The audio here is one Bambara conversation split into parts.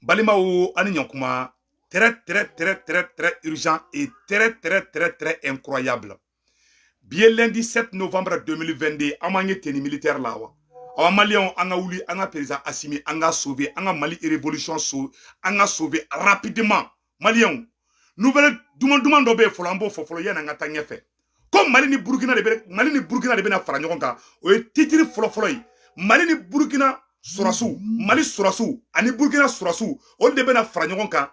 Balimaw, ani ɲankuma. Très très très très très urgent et très très très très incroyable. Bi ye lundi 7 novembre 2022. An m'an ye tenue militaire la wa? Awa, Maliyɛnw, an ka wuli, an ka président Assimi, an ka sauver, an ka Mali révolution sauver, an ka sauver rapidement. Maliyɛnw, nouvelle duman duman dɔ bɛ yen fɔlɔ, an b'o fɔ fɔlɔ yanni an ka taa ɲɛfɛ. Ko Mali ni Burukina de bɛ, Mali ni Burukina de bɛna fara ɲɔgɔn kan. O ye titre fɔlɔ fɔlɔ ye. Mali ni Burukina sɔrɔsiw, Mali sɔrɔsiw ani Burukina sɔrɔsiw, olu de bɛna fara ɲɔgɔn kan.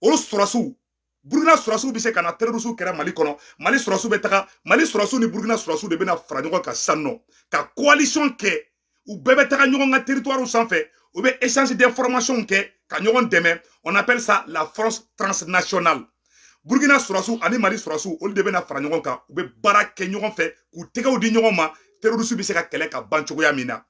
Olu sɔrɔsiw, Burukina sɔrɔsiw bɛ se ka na terroriste kɛrɛ Mali kɔnɔ, Mali sɔrɔsiw bɛ taga. Mali sɔrɔsiw ni Burukina sɔrɔsiw de bɛna fara ɲɔgɔn kan sisan nɔ ka coalition kɛ. U bɛɛ bɛ taga ɲɔgɔn ka territoire sanfɛ, u bɛ échange d'information kɛ ka ɲɔgɔn dɛmɛ. On appelle ça la force transnationale. Burukina sɔrɔsiw ani Mali sɔrɔsiw, olu de bɛna fara ɲɔgɔn kan. U bɛ baara kɛ ɲɔgɔn fɛ k'u tɛgɛw di ɲɔgɔn ma, terroriste bɛ se ka kɛlɛ ka ban cogoya min na.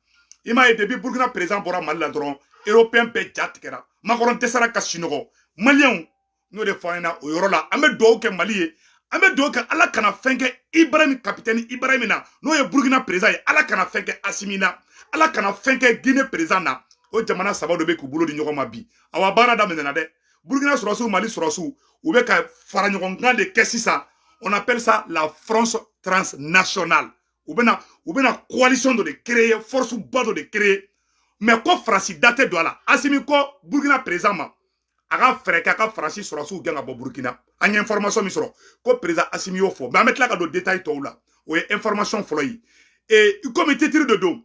I m'a ye, depuis Burukina président bɔra Mali la dɔrɔn, Européen bɛɛ ja tigɛra, Macron dɛsɛra ka sunɔgɔ. Maliyɛnw, n'o de fɔ an ɲɛna o yɔrɔ la, an bɛ dugawu kɛ Mali ye, an bɛ dugawu kɛ Ala kana fɛn kɛ Ibrahim, capitaine Ibrahim na, n'o ye Burukina président ye. Ala kana fɛn kɛ Assimi na, Ala kana fɛn kɛ Guinée président na. O jamana saba de bɛ k'u bolo di ɲɔgɔn ma bi. Awa, baara daminɛna dɛ. Burukina sɔrɔsiw, Mali sɔrɔsiw, u bɛ ka fara ɲɔgɔn kan de kɛ sisan. On appelle ça la force transnationale. U bɛna coalition dɔ de créer, force ba dɔ de créer. Mais ko Faransi da tɛ don a la. Assimi ko Burukina président ma a ka fɛɛrɛ kɛ a ka Faransi sɔrɔsiw gɛn ka bɔ Burukina. An ye information min sɔrɔ, ko président Assimi y'o fɔ, mais an bɛ tila ka don détail tɔw la. O ye information fɔlɔ ye. Et komi titre de don,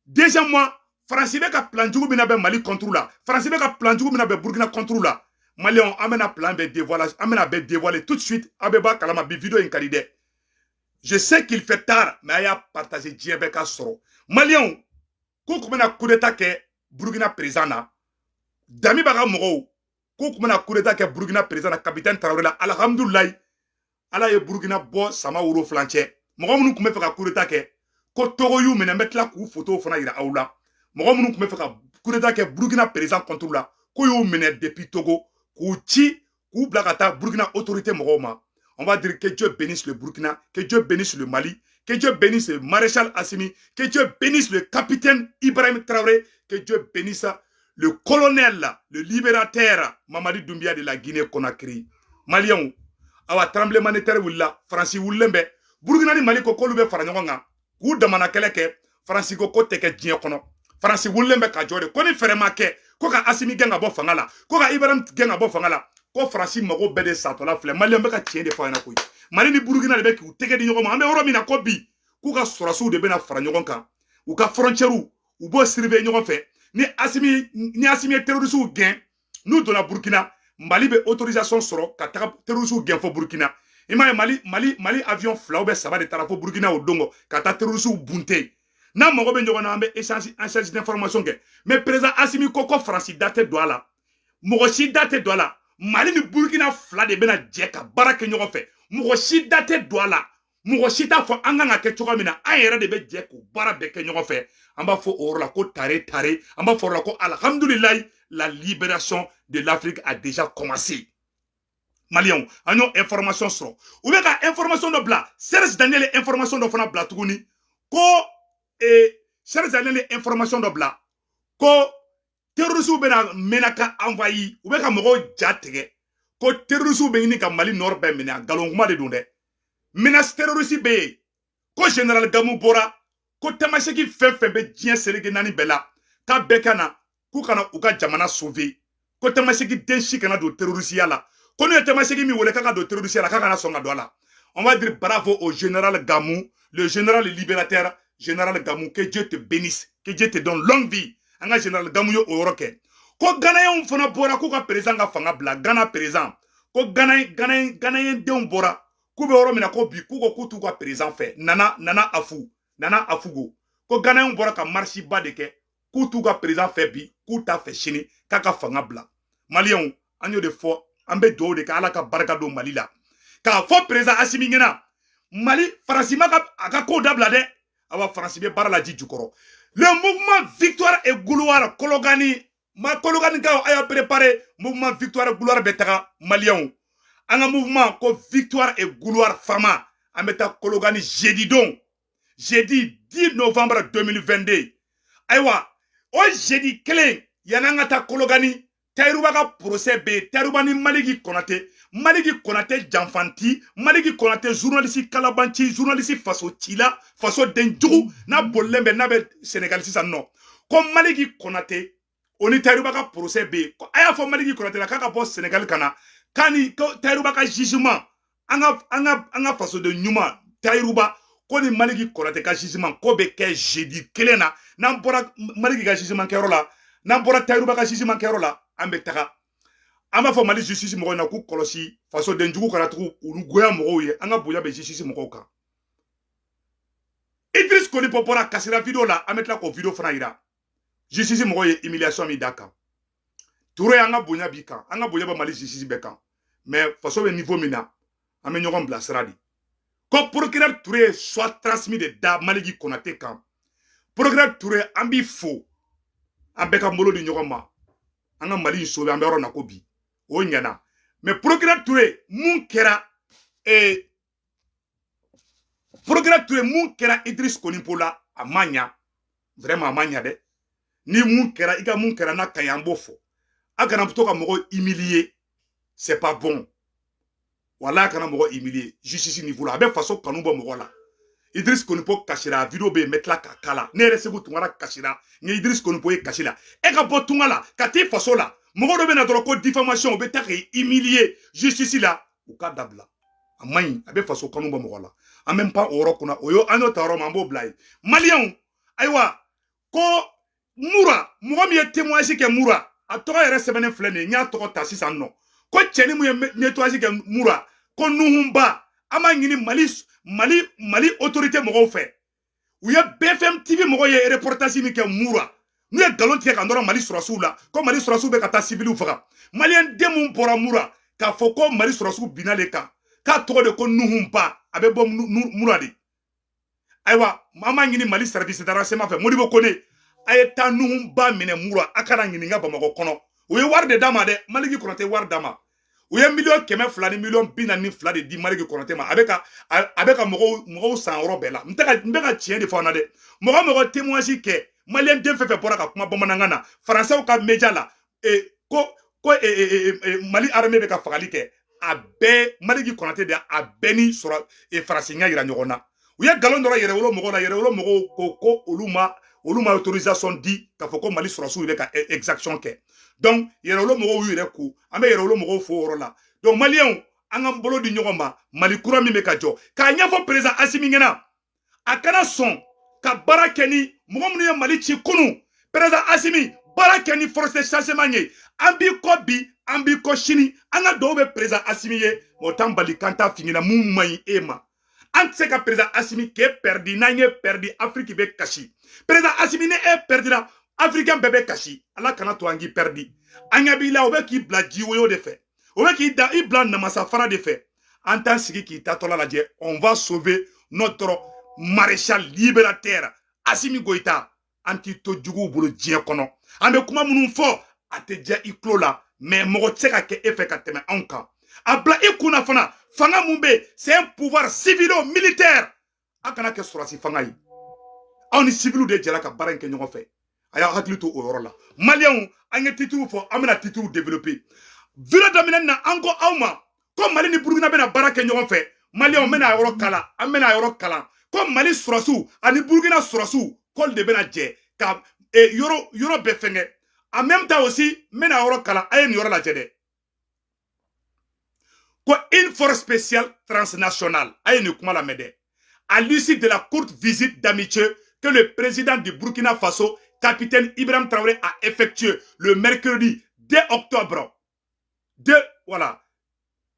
deuxièmement, Faransi bɛ ka plan jugu min na bɛ Mali contre la, Faransi bɛ ka plan jugu min na bɛ Burukina contre la. Maliyɛnw, an bɛna plan bɛɛ dévoiler, an bɛna bɛɛ dévoiler tout de suite. Aw bɛ bɔ a kalama. Bi vidéo in ka di dɛ. Je sais qu'il fait tard, mais a y'a partager, diɲɛ bɛɛ ka sɔrɔ. Maliyɛnw, k'u tun bɛna coup d'état kɛ Burukina président na. Damiba ka mɔgɔw k'u tun bɛna coup d'état kɛ Burukina président na, capitaine Traoré la. Alhamdulilayi, Ala ye Burukina bɔ sama woro filancɛ. Mɔgɔ minnu tun bɛ fɛ ka coup d'état kɛ, ko Togo y'u minɛ. N bɛ tila k'u photo fana yira aw la. Mɔgɔ minnu tun bɛ fɛ ka coup d'état kɛ Burukina président contre la, k'u y'u minɛ depuis Togo, k'u ci, k'u bila ka taa Burukina autorité mɔgɔw ma. On va dire que Dieu bénisse le Burkina, que Dieu bénisse le Mali, que Dieu bénisse le maréchal Assimi, que Dieu bénisse le capitaine Ibrahim Traoré, que Dieu bénisse le colonel, le libérateur Mamadi Doumbia de la Guinée-Conakry. Maliens, awa, tremblement de terre wulila, Faransi wulilen bɛ. Burkina ni Mali ko k'olu bɛ fara ɲɔgɔn kan k'u damana kɛlɛ kɛ. Faransi ko ko tɛ kɛ diɲɛ kɔnɔ. Faransi wulilen bɛ ka jɔ de ko ni fɛɛrɛ ma kɛ ko ka Assimi gɛn ka bɔ fanga la, ko ka Ibrahim gɛn ka bɔ fanga la, ko Faransi mago bɛɛ de satɔla filɛ. Maliyɛn bɛ ka tiɲɛ de fɔ a ɲɛna koyi. Mali ni Burukina de bɛ k'u tɛgɛ di ɲɔgɔn ma. An bɛ yɔrɔ min na ko bi, k'u ka sɔrɔsiw de bɛna fara ɲɔgɔn kan, u ka frontières, u b'o surveiller ɲɔgɔn fɛ. Ni Assimi ye terroristew gɛn, n'u donna Burukina, Mali bɛ autorisation sɔrɔ ka taga terroristew gɛn fo Burukina. I m'a ye, Mali avion fila ou saba de taara fo Burukina o don kɔ ka taa terroristew bunte. N'an mago bɛ ɲɔgɔn na, an bɛ échange d'information kɛ. Mais président Assimi ko ko Faransi da tɛ don a la, mɔgɔ si da tɛ don a la. Mali ni Burukina fila de bɛna jɛ ka baara kɛ ɲɔgɔn fɛ. Mɔgɔ si da tɛ don a la, mɔgɔ si t'a fɔ an kan ka kɛ cogoya min na. An yɛrɛ de bɛ jɛ k'o baara bɛɛ kɛ ɲɔgɔn fɛ. An b'a fɔ o yɔrɔ la ko tare tare, an b'a fɔ o yɔrɔ la ko alhamdulilayi, la libération de l'Afrique a déjà commencé. Maliyɛnw, an y'o information sɔrɔ. U bɛ ka information dɔ bila. Serge Daniel ye information dɔ fana bila tuguni ko Serge Daniel ye information dɔ bila ko terroristew bɛna Menaka envahi. U bɛ ka mɔgɔw ja tigɛ ko terroristew bɛ ɲini ka Mali nord bɛɛ minɛ. Nkalon kuma de don dɛ. Menace terroriste bɛ yen, ko général Gamu bɔra ko Tamaseki fɛn fɛn bɛ diɲɛ seleke naani bɛɛ la, k'a bɛɛ ka na, k'u kana u ka jamana sauver, ko Tamaseki den si kana don terrorisiya la, ko n'u ye Tamaseki min wele k'a ka don terrorisiya la, k'a kana sɔn ka don a la. On va dire bravo au général Gamou, le général libérateur. Général Gamou, que Dieu te bénisse, que Dieu te donne longue vie. An ka général Gamou ye o yɔrɔ kɛ. Ko Ghanéenw fana bɔra k'u ka président ka fanga bila. Ghana président ko Ghanéen denw bɔra k'u bɛ yɔrɔ min na ko bi, k'u ko k'u t'u ka président fɛ, Nana Afugo. Ko Ghanéenw bɔra ka marche ba de kɛ k'u t'u ka président fɛ bi, k'u t'a fɛ sini, k'a ka fanga bila. Maliyɛnw, an y'o de fɔ. An bɛ dugawu de kɛ, Ala ka barika don Mali la, k'a fɔ président Assimi ɲɛna, Mali, Faransi ma ka a ka kow dabila dɛ. Awa, Faransi bɛ baara la ji jukɔrɔ. Le mouvement Victoire et Gloire Kologani ma, Kologanikaw, a y'a préparé. Mouvement Victoire et Gloire bɛ taga. Maliyɛnw, an ka mouvement ko Victoire et Gloire Fama, an bɛ taa Kologani jeudi don, jeudi 10 novembre 2022. Ayiwa, o jeudi kelen, yan'an ka taa Kologani, Tayiruba ka procès bɛ yen. Tayiruba ni Maliki Konate, Maliki Konate janfanti, Maliki Konate journaliste kalabanci, journaliste faso cila, faso den jugu, n'a bolilen bɛ, n'a bɛ Sénégal sisan nɔ. Ko Maliki Konate, o ni Tayiruba ka procès bɛ yen. Ko a y'a fɔ Maliki Konate la k'a ka bɔ Sénégal ka na, k'a ni ko Tayiruba ka jugement, an ka fasoden ɲuman Tayiruba, ko ni Maliki Konate ka jugement ko bɛ kɛ jeudi kelen na. N'an bɔra Maliki ka jugement kɛyɔrɔ la, n'an bɔra Tayiruba ka jugement kɛyɔrɔ la, an bɛ taga. An b'a fɔ Mali justice mɔgɔw ɲɛna k'u kɔlɔsi, fasoden jugu kana tugu olu goya mɔgɔw ye. An ka bonya bɛ justice mɔgɔw kan. Idriss Konipo bɔra kasira vidéo la, an bɛ tila k'o vidéo fana yira. Justice mɔgɔw ye humiliation min d'a kan. Ture, an ka bonya b'i kan, an ka bonya bɛ Mali justice bɛɛ kan, mais faso bɛ niveau min na, an bɛ ɲɔgɔn bilasira de. Ko procureur Ture ye soit transmis de da Maliki Konate kan. Procureur Ture, an b'i fo. An bɛɛ ka bolo di ɲɔgɔn ma, an ka Mali in sauver. An bɛ yɔrɔ na ko bi, o ɲɛna. Mais procureur Ture, mun kɛra? Procureur Ture, mun kɛra Idriss Konipo la, a ma ɲa vraiment, a ma ɲa dɛ. Ni mun kɛra, i ka mun kɛra n'a ka ɲi, an b'o fɔ. A kana to ka mɔgɔ humilier, c'est pas bon. Wala a kana mɔgɔ humilier justice niveau la, a bɛ faso kanu bɔ mɔgɔ la. Idriss Konipo kasira, vidéo bɛ yen, n bɛ tila k'a kala. Ne yɛrɛ Segu Tunkara kasira n ye Idriss Konipo ye kasi la. E ka bɔ tunga la ka t'i faso la, mɔgɔ dɔ bɛ na dɔrɔn ko diffamation, u bɛ taa k'i humilier justice la. U ka dabila, a man ɲi, a bɛ faso kanu bɔ mɔgɔ la. An bɛ pan o yɔrɔ kunna, o ye an y'o ta yɔrɔ min, an b'o bila yen. Maliyɛnw, ayiwa, ko Mura, mɔgɔ min ye témoignage kɛ Mura, a tɔgɔ yɛrɛ sɛbɛnnen filɛ nin ye, n y'a tɔgɔ ta sisan nɔ. Ko cɛni mun ye nettoyage kɛ Mura, ko Nuhunba, an b'a ɲini Mali autorité mɔgɔw fɛ. U ye BFM TV mɔgɔw ye reportage min kɛ Mura, n'u ye nkalon tigɛ ka nɔrɔ Mali sɔrɔsiw la, ko Mali sɔrɔsiw bɛ ka taa civiliw faga. Maliyɛn den mun bɔra Mura k'a fɔ ko Mali sɔrɔsiw binna de kan, k'a tɔgɔ de ko Nuhunba, a bɛ bɔ Mura de. Ayiwa, an b'a ɲini Mali service de renseignement fɛ, Modibo Kone, a ye taa Nuhunba minɛ Mura, a kana ɲininka Bamakɔ kɔnɔ. U ye wari de d'a ma dɛ, Maliki Kɔnɔtɛ wari d'a ma. U ye 200 000 ni 42 000 de di Maliki Kɔnɔtɛ ma. A bɛ ka mɔgɔw san yɔrɔ bɛɛ la. N bɛ ka tiɲɛ de fɔ aw na dɛ. Mɔgɔ mɔgɔ témoignage kɛ, maliyɛn den fɛn fɛn bɔra ka kuma bamanankan na faransɛw ka média la, ko Mali armée bɛ ka fagali kɛ, a bɛɛ Maliki Kɔnɔtɛ de, a bɛɛ ni sɔrɔ faransi ɲɛ yira ɲɔgɔn na. U ye nkalon dɔrɔn Yɛrɛwolo mɔgɔw la. Yɛrɛwolo mɔgɔw ko olu ma autorisation di k'a fɔ ko Mali sɔrɔsiw bɛ ka exaction kɛ. Donc Yɛrɛwolo mɔgɔw y'u yɛrɛ ko, an bɛ Yɛrɛwolo mɔgɔw fo o yɔrɔ la. Donc maliyɛnw, an k'an bolo di ɲɔgɔn ma, Mali kura min bɛ ka jɔ, k'a ɲɛfɔ président Asimi ɲɛna, a kana sɔn ka baara kɛ ni mɔgɔ minnu ye Mali ci kunun. Président Asimi, baara kɛ ni force de changement ye. An b'i kɔ bi, an b'i kɔ sini. An ka dugawu bɛ président Asimi ye. O t'an bali k'an t'a f'i ɲɛna mun man ɲi e ma. An tɛ se ka président Asimi k'e perdi. N'an ye perdi, Afrique bɛ kasi. Président Asimi, ni e perdira, africain bɛɛ bɛ kasi. Ala kana to an k'i perdi. An ɲɛ b'i la, o bɛ k'i bila jiwoyo de fɛ, o bɛ k'i da i bila namasa fara de fɛ. An t'an sigi k'i tatɔla lajɛ. On va sauver notre maréchal libérateur Asimi Goïta. An t'i to juguw bolo diɲɛ kɔnɔ. An bɛ kuma minnu fɔ, a tɛ diya i tulo la, mais mɔgɔ tɛ se ka kɛ e fɛ ka tɛmɛ anw kan. A bila i kunna fana, fanga mun bɛ yen, c'est un pouvoir civilo militaire. A kana kɛ sɔrɔsi fanga ye. Aw ni civiliw de jɛra ka baara in kɛ ɲɔgɔn fɛ. A y'aw hakili to o yɔrɔ la. Maliyɛnw, an ye titiriw fɔ, an bɛna titiriw développer. Vidéo daminɛ na, an ko aw ma ko Mali ni Burukina bɛna baara kɛ ɲɔgɔn fɛ. Maliyɛnw, n bɛna a yɔrɔ kalan, an bɛna a yɔrɔ kalan, ko Mali sɔrɔsiw ani Burukina sɔrɔsiw, k'olu de bɛna jɛ ka yɔrɔ bɛɛ fɛngɛ. En même temps aussi, n bɛna a yɔrɔ kalan. A ye nin yɔrɔ lajɛ dɛ, ko une force spéciale transnationale. A ye nin kuma lamɛn dɛ. À l'issue de la courte visite d'amitié que le président du Burkina Faso, capitaine Ibrahim Traoré, a effectué le mercredi 2 octobre, 2, voilà,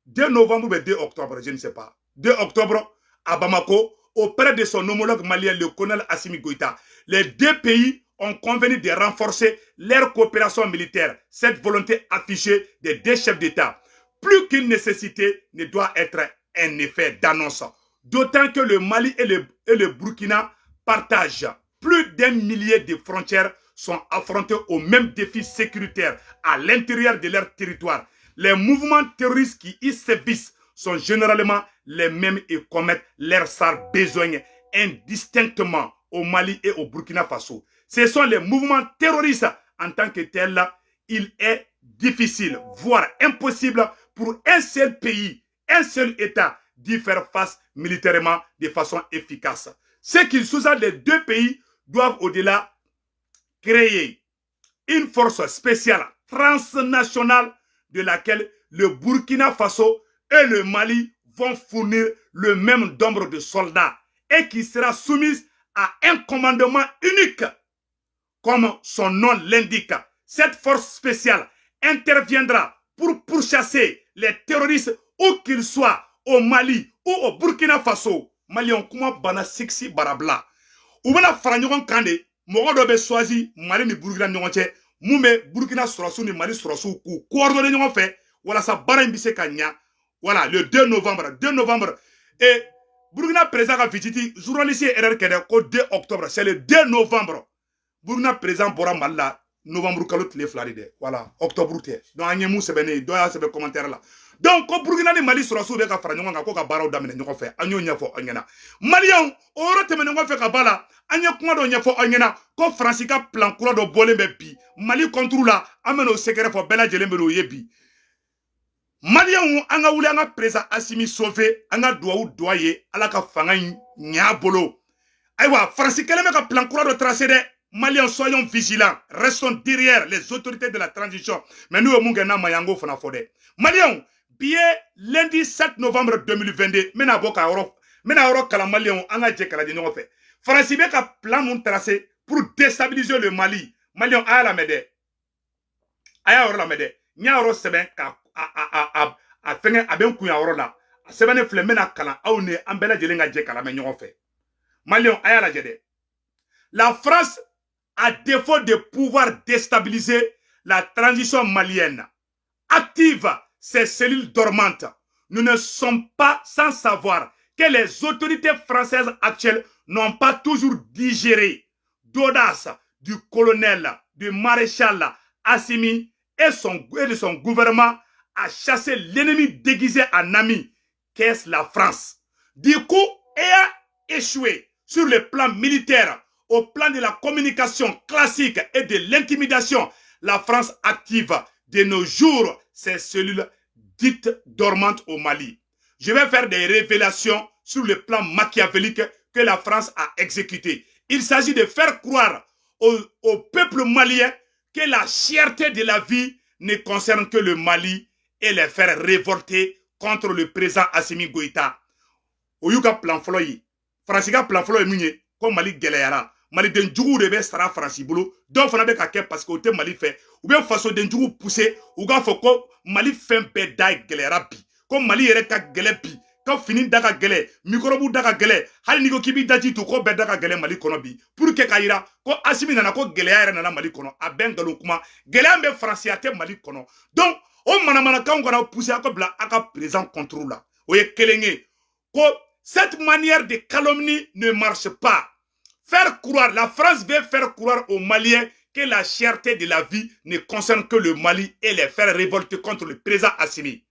2 novembre ou 2 octobre, je ne sais pas, 2 octobre à Bamako, auprès de son homologue malien, le colonel Assimi Goïta, les deux pays ont convenu de renforcer leur coopération militaire. Cette volonté affichée des deux chefs d'État, plus qu'une nécessité, ne doit être un effet d'annonce. D'autant que le Mali et le Burkina partagent plus d'un millier de frontières, sont affrontés aux mêmes défis sécuritaires à l'intérieur de leur territoire. Les mouvements terroristes qui y sévissent sont généralement les mêmes et commettent leurs sales besognes indistinctement au Mali et au Burkina Faso. Ce sont les mouvements terroristes en tant que tels. Il est difficile, voire impossible pour un seul pays, un seul État d'y faire face militairement de façon efficace. Ce qui sous-entend, les deux pays doivent au-delà créer une force spéciale transnationale de laquelle le Burkina Faso et le Mali vont fournir le même nombre de soldats et qui sera soumise à un commandement unique. Comme son nom l'indique, cette force spéciale interviendra pour pourchasser les terroristes où qu'ils soient, au Mali ou au Burkina Faso. Maliens, kuma bana siksi barabla. U bɛna fara ɲɔgɔn kan de, mɔgɔ dɔ bɛ choisi Mali ni Burkina ɲɔgɔn cɛ, mun bɛ Burkina sɔrɔsiw ni Mali sɔrɔsiw k'u coordonner ɲɔgɔn fɛ walasa baara in bɛ se ka ɲa. Voilà, le 2 novembre, 2 novembre. Et Burkina président ka visite, journaliste ye erreur kɛ dɛ, ko 2 octobre, c'est le 2 novembre. Burkina président bɔra Mali la novembre kalo tile 2 de dɛ. Voilà, octobre tɛ. Donc an ye mun sɛbɛnnen ye, dɔ y'a sɛbɛn commentaire la. Donc ko Burkina ni Mali sɔrɔsiw bɛ ka fara ɲɔgɔn kan ko ka baaraw daminɛ ɲɔgɔn fɛ, an y'o ɲɛfɔ aw ɲɛna. Maliyɛnw, o yɔrɔ tɛmɛnen kɔfɛ ka ba la, an ye kuma dɔ ɲɛfɔ aw ɲɛna ko Faransi ka plan kura dɔ bɔlen bɛ bi Mali contre la. An bɛn'o secret fɔ, bɛɛ lajɛlen bɛ n'o ye bi. Maliyɛnw, an ka wuli, an ka président Assimi sauver, an ka duwawu duwa ye, Ala ka fanga in ɲɛ a bolo. Ayiwa, Faransi kɛlen bɛ ka plan kura dɔ tracer dɛ. Maliens, soyons vigilants, restons derrière les autorités de la transition. Mais n'u ye mun kɛ n'a ma ɲɛ, an k'o fana fɔ dɛ. Maliyɛnw, bi ye lundi 7 novembre 2022. N bɛna bɔ ka yɔrɔ, n bɛna yɔrɔ kalan. Maliyɛnw, an ka jɛ k'a lajɛ ɲɔgɔn fɛ. Faransi bɛ ka plan mun tracer pour déstabiliser le Mali? Maliyɛnw, a y'a lamɛn dɛ, a y'a yɔrɔ lamɛn dɛ. N y'a yɔrɔ sɛbɛn ka a fɛngɛ, a bɛ n kun yan yɔrɔ la. A sɛbɛnnen filɛ, n bɛna kalan aw ni an bɛɛ lajɛlen ka jɛ k'a lamɛn ɲɔgɔn fɛ. Maliyɛnw, a y'a lajɛ dɛ. La France, à défaut de pouvoir déstabiliser la transition malienne, active ses cellules dormantes. Nous ne sommes pas sans savoir que les autorités françaises actuelles n'ont pas toujours digéré l'audace du colonel, du maréchal Assimi et de son gouvernement à chasser l'ennemi déguisé en ami, qu'est la France. Du coup, ayant échoué sur le plan militaire, au plan de la communication classique et de l'intimidation, la France active de nos jours ses cellules dites dormantes au Mali. Je vais faire des révélations sur le plan machiavélique que la France a exécuté. Il s'agit de faire croire au peuple malien que la cherté de la vie ne concerne que le Mali et les faire révolter contre le président Assimi Goïta. O y'u ka plan fɔlɔ ye. Faransi ka plan fɔlɔ ye mun ye? Ko Mali gɛlɛyara, maliden juguw de bɛ sara Faransi bolo. Dɔw fana bɛ ka kɛ parce que o tɛ Mali fɛ, u bɛ fasoden juguw pousser, u k'a fɔ ko Mali fɛn bɛɛ da gɛlɛyara bi, ko Mali yɛrɛ ka gɛlɛ bi, ko fini da ka gɛlɛ, microbe da ka gɛlɛ, hali n'i ko k'i b'i daji to, ko bɛɛ da ka gɛlɛ Mali kɔnɔ bi, pour que k'a yira ko Assimi nana, ko gɛlɛya yɛrɛ nana Mali kɔnɔ. A bɛɛ nkalon kuma. Gɛlɛya bɛ Faransi, a tɛ Mali kɔnɔ. Donc o manamanakanw kana pousser, aw ka bila aw ka président contre la. O ye kelen ye. Ko cette manière de calomnie ne marche pas. Faire croire, la France veut faire croire aux Maliens que la cherté de la vie ne concerne que le Mali et les faire révolter contre le président Assimi.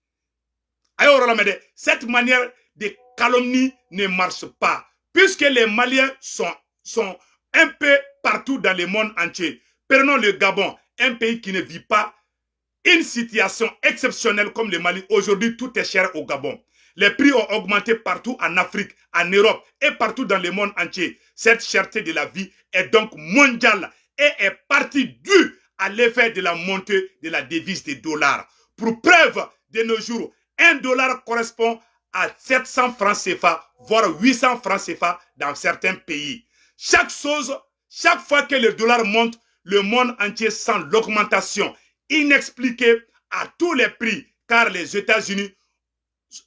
Cette manière de calomnie ne marche pas, puisque les Maliens sont un peu partout dans le monde entier. Prenons le Gabon, un pays qui ne vit pas une situation exceptionnelle comme le Mali. Aujourd'hui, tout est cher au Gabon. Les prix ont augmenté partout en Afrique, en Europe et partout dans le monde entier. Cette cherté de la vie est donc mondiale et est partie due à l'effet de la montée de la devise des dollars. Pour preuve, de nos jours, 1 dollar correspond à 700 francs CFA, voire 800 francs CFA dans certains pays. Chaque chose, chaque fois que le dollar monte, le monde entier sent l'augmentation inexpliquée à tous les prix, car les États-Unis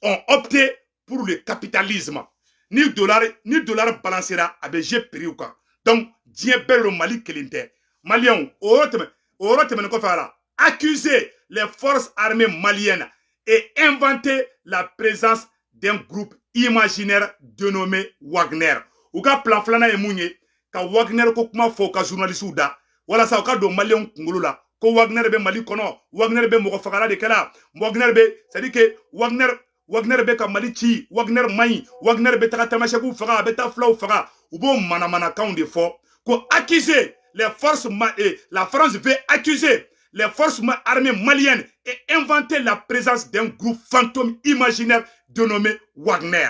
ont opté pour le capitalisme. Ni dollar, ni dollar balancera, a bɛ jouer prix kan. Donc, diɲɛ bɛɛ don, Mali kelen tɛ. Maliyɛnw, o yɔrɔ tɛmɛnen kɔfɛ a la, accuser les forces armées maliennes et inventer la présence d'un groupe imaginaire dénommé Wagner. U ka plan filanan ye mun ye? Ka Wagner ko kuma fɔ u ka journalistes da, walasa u ka don maliyɛnw kunkolo la ko Wagner bɛ Mali kɔnɔ, Wagner bɛ mɔgɔ fagala de kɛla, Wagner bɛ, c'est à dire que Wagner bɛ ka Mali ci, Wagner man ɲi, Wagner bɛ taga Tamasɛkiw faga, a bɛ taa fulaw faga. U b'o manamanakanw de fɔ ko accuser les forces et la France veut accuser les forces armées maliennes et inventer la présence d'un groupe fantôme imaginaire dénommé Wagner.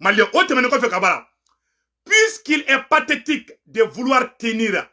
Malien, o tɛmɛnen kɔfɛ ka b'a la, puisqu'il est pathétique de vouloir ternir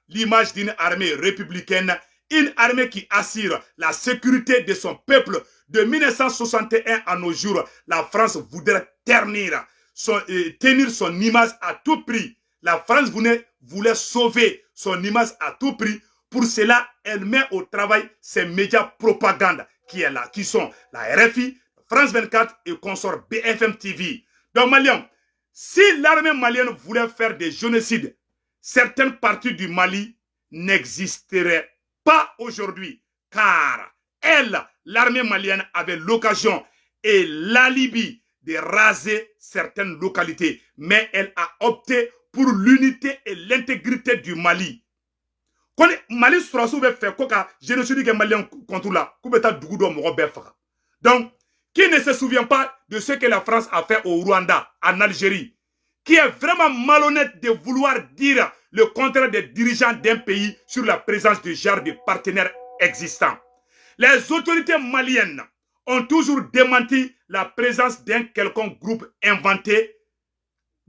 l'image d'une armée républicaine, une armée qui assure la sécurité de son peuple de 1961 à nos jours, la France voudrait tenir son image à tout prix. La France voulait sauver son image à tout prix. Pour cela, elle met au travail ses médias propagande qui est là, qui sont la RFI, France 24 et consort BFM TV. Donc, Malien, si l'armée malienne voulait faire des génocides, certaines parties du Mali n'existeraient pas aujourd'hui, car elle, l'armée malienne, avait l'occasion et l'alibi de raser certaines localités, mais elle a opté pour l'unité et l'intégrité du Mali. Ko ni Mali sɔrɔsiw bɛ fɛ ko ka génocide kɛ Malien contre la, k'u bɛ taa dugu dɔ mɔgɔ bɛɛ faga. Donc, qui ne se souvient pas de ce que la France a fait au Rwanda, en Algérie, qui est vraiment malhonnête de vouloir dire le contraire des dirigeants d'un pays sur la présence de genre de partenaires existants? Les autorités maliennes ont toujours démenti la présence d'un quelconque groupe inventé,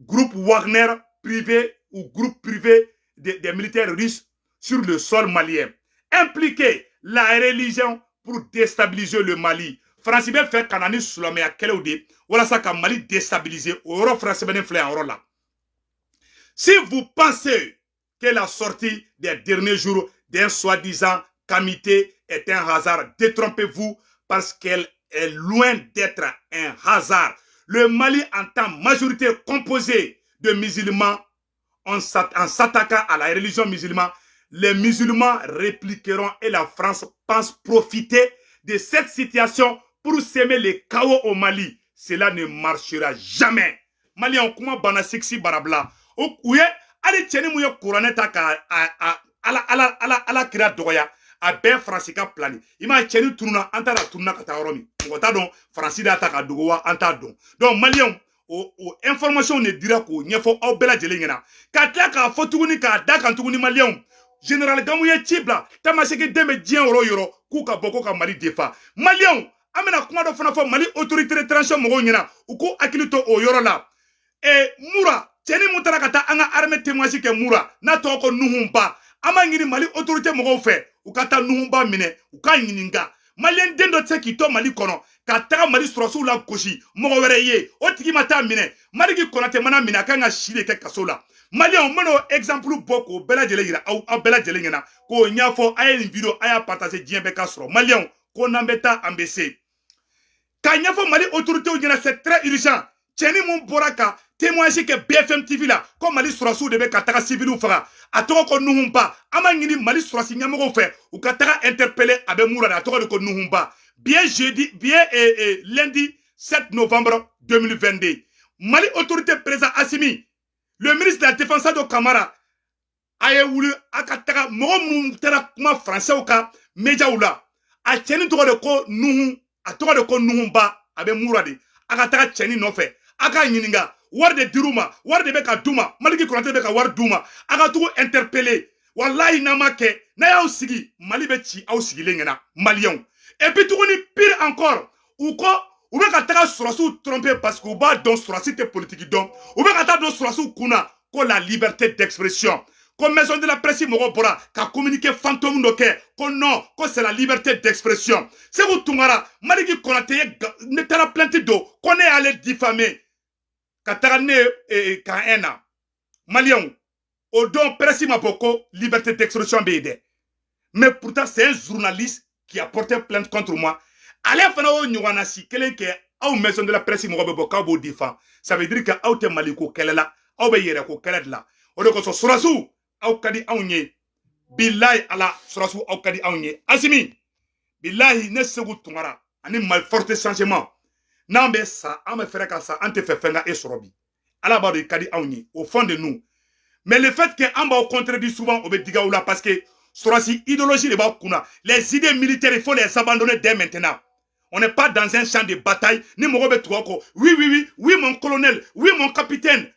groupe Wagner privé ou groupe privé des militaires russes sur le sol malien. Impliquer la religion pour déstabiliser le Mali. France bɛ fɛ ka na ni silamɛya kɛlɛw de walasa ka Mali déstabiliser. O yɔrɔ fana sɛbɛnnen filɛ yan yɔrɔ la. Si vous pensez que la sortie des derniers jours d'un soi-disant comité est un hasard, détrompez-vous, parce qu'elle est loin d'être un hasard. Le Mali, en tant majorité composée de musulmans, en s'attaquant à la religion musulmane, les musulmans répliqueront et la France pense profiter de cette situation pour semer le chaos au Mali. Cela ne marchera jamais. Malien, kuma banna siksi barabila. U ye hali cɛni mun ye kuranɛ ta ka ala ala ala ala kira dɔgɔya, a bɛɛ Faransi ka plan. I m'a cɛni tununa, an t'a la tununa ka taa yɔrɔ min, mɔgɔ t'a dɔn. Faransi de y'a ta ka dogo wa, an t'a dɔn. Donc Maliyɛnw, o information de dira k'o ɲɛfɔ aw bɛɛ lajɛlen ɲɛna, ka tila k'a fɔ tuguni, k'a da kan tuguni. Maliyɛnw, général Gamu ye ci bila Tamaseki den bɛ diɲɛ yɔrɔ o yɔrɔ k'u ka bɔ ko ka Mali defa. Maliyɛnw, an bɛna kuma dɔ fana fɔ Mali autorité de transition mɔgɔw ɲɛna, u k'u hakili to o yɔrɔ la. Mura cɛni mun taara ka taa an ka armée témoignage kɛ Mura, n'a tɔgɔ ko Nuhunba, an b'a ɲini Mali autorité mɔgɔw fɛ, u ka taa Nuhunba minɛ, u k'a ɲininka. Maliyɛn den dɔ tɛ se k'i to Mali kɔnɔ ka taga Mali sɔrɔsiw la gosi mɔgɔ wɛrɛ ye, o tigi ma taa minɛ. Maliki Kɔnatɛ mana minɛ, a kan ka si de kɛ kaso la. Maliyɛnw, n bɛn'o exemple bɔ k'o bɛɛ lajɛlen yira aw bɛɛ lajɛlen ɲɛna k'o ɲɛfɔ. A ye nin vidéo, a y'a partager, diɲɛ bɛɛ ka sɔrɔ. Maliyɛnw, ko n'an bɛ taa, an bɛ se k'a ɲɛfɔ Mali autorités ɲɛna. C'est très urgent. Cɛni mun bɔra ka témoignage kɛ BFM TV la ko Mali sɔrɔsiw de bɛ ka taga civiliw faga, a tɔgɔ ko Nuhunba. An b'a ɲini Mali sɔrɔsi ɲɛmɔgɔw fɛ, u ka taga interpeller. A bɛ mun la? A tɔgɔ de ko Nuhunba. Bien jeudi, bien lundi 7 novembre 2022, Mali autorité, président Assimi, le ministre de la Défense Sadio Kamara, a ye wuli a ka taga mɔgɔ minnu taara kuma français ka médiaw la, a cɛni tɔgɔ de ko Nuhu, a tɔgɔ de ko Nuhunba, a bɛ Mura de. A ka taga cɛni nɔfɛ, a k'a ɲininka wari de dir'u ma, wari de bɛ ka d'u ma, Maliki Kɔnatɛ bɛ ka wari d'u ma. A ka tugu interpeller. Walahi, n'a ma kɛ, n'a y'aw sigi, Mali bɛ ci aw sigilen ɲɛna, Maliyɛnw. Et puis tuguni, pire encore, u ko u bɛ ka taga sɔrɔsiw tromper parce que u b'a dɔn sɔrɔsi tɛ politiki dɔn. U bɛ ka taa don sɔrɔsiw kunna ko la liberté d'expression, ko maison de la presse mɔgɔw bɔra ka communiqué fantôme dɔ kɛ ko non, ko c'est la liberté d'expression. Segu Tunkara, Maliki Kɔnatɛ ye ne taara plainte don ko ne y'ale diffamer ka taga ne kan un na. Maliyɛnw, o don presse ma bɔ ko liberté d'expression bɛ yen dɛ, mais pourtant c'est un journaliste qui a porté plainte contre moi. Ale fana y'o ɲɔgɔnna si kelen kɛ. Aw maison de la presse mɔgɔ bɛ bɔ k'aw b'o défend, ça veut dire que aw tɛ Maliko kɛlɛ la, aw bɛ yɛrɛko kɛlɛ de la. O de kosɔn, sɔrɔsiw, aw ka di anw ye. Bilahi ala, sɔrɔsiw, aw ka di anw ye. Asimi, bilahi, ne Segu Tunkara ani Mali force changement, n'an bɛ sa, an bɛ fɛrɛ ka sa, an tɛ fɛ fɛn ka e sɔrɔ bi. Ala b'a dɔn i ka di anw ye au fond de nous, mais le fait que an b'aw contredire souvent, o bɛ digi aw la, parce que sɔrɔsi idéologie de b'aw kunna. Les idées militaires, il faut les abandonner dès maintenant. On n'est pas dans un champ de bataille ni mɔgɔ bɛ tugu aw kɔ: "Oui, oui, oui, oui, mon colonel, oui, mon capitaine."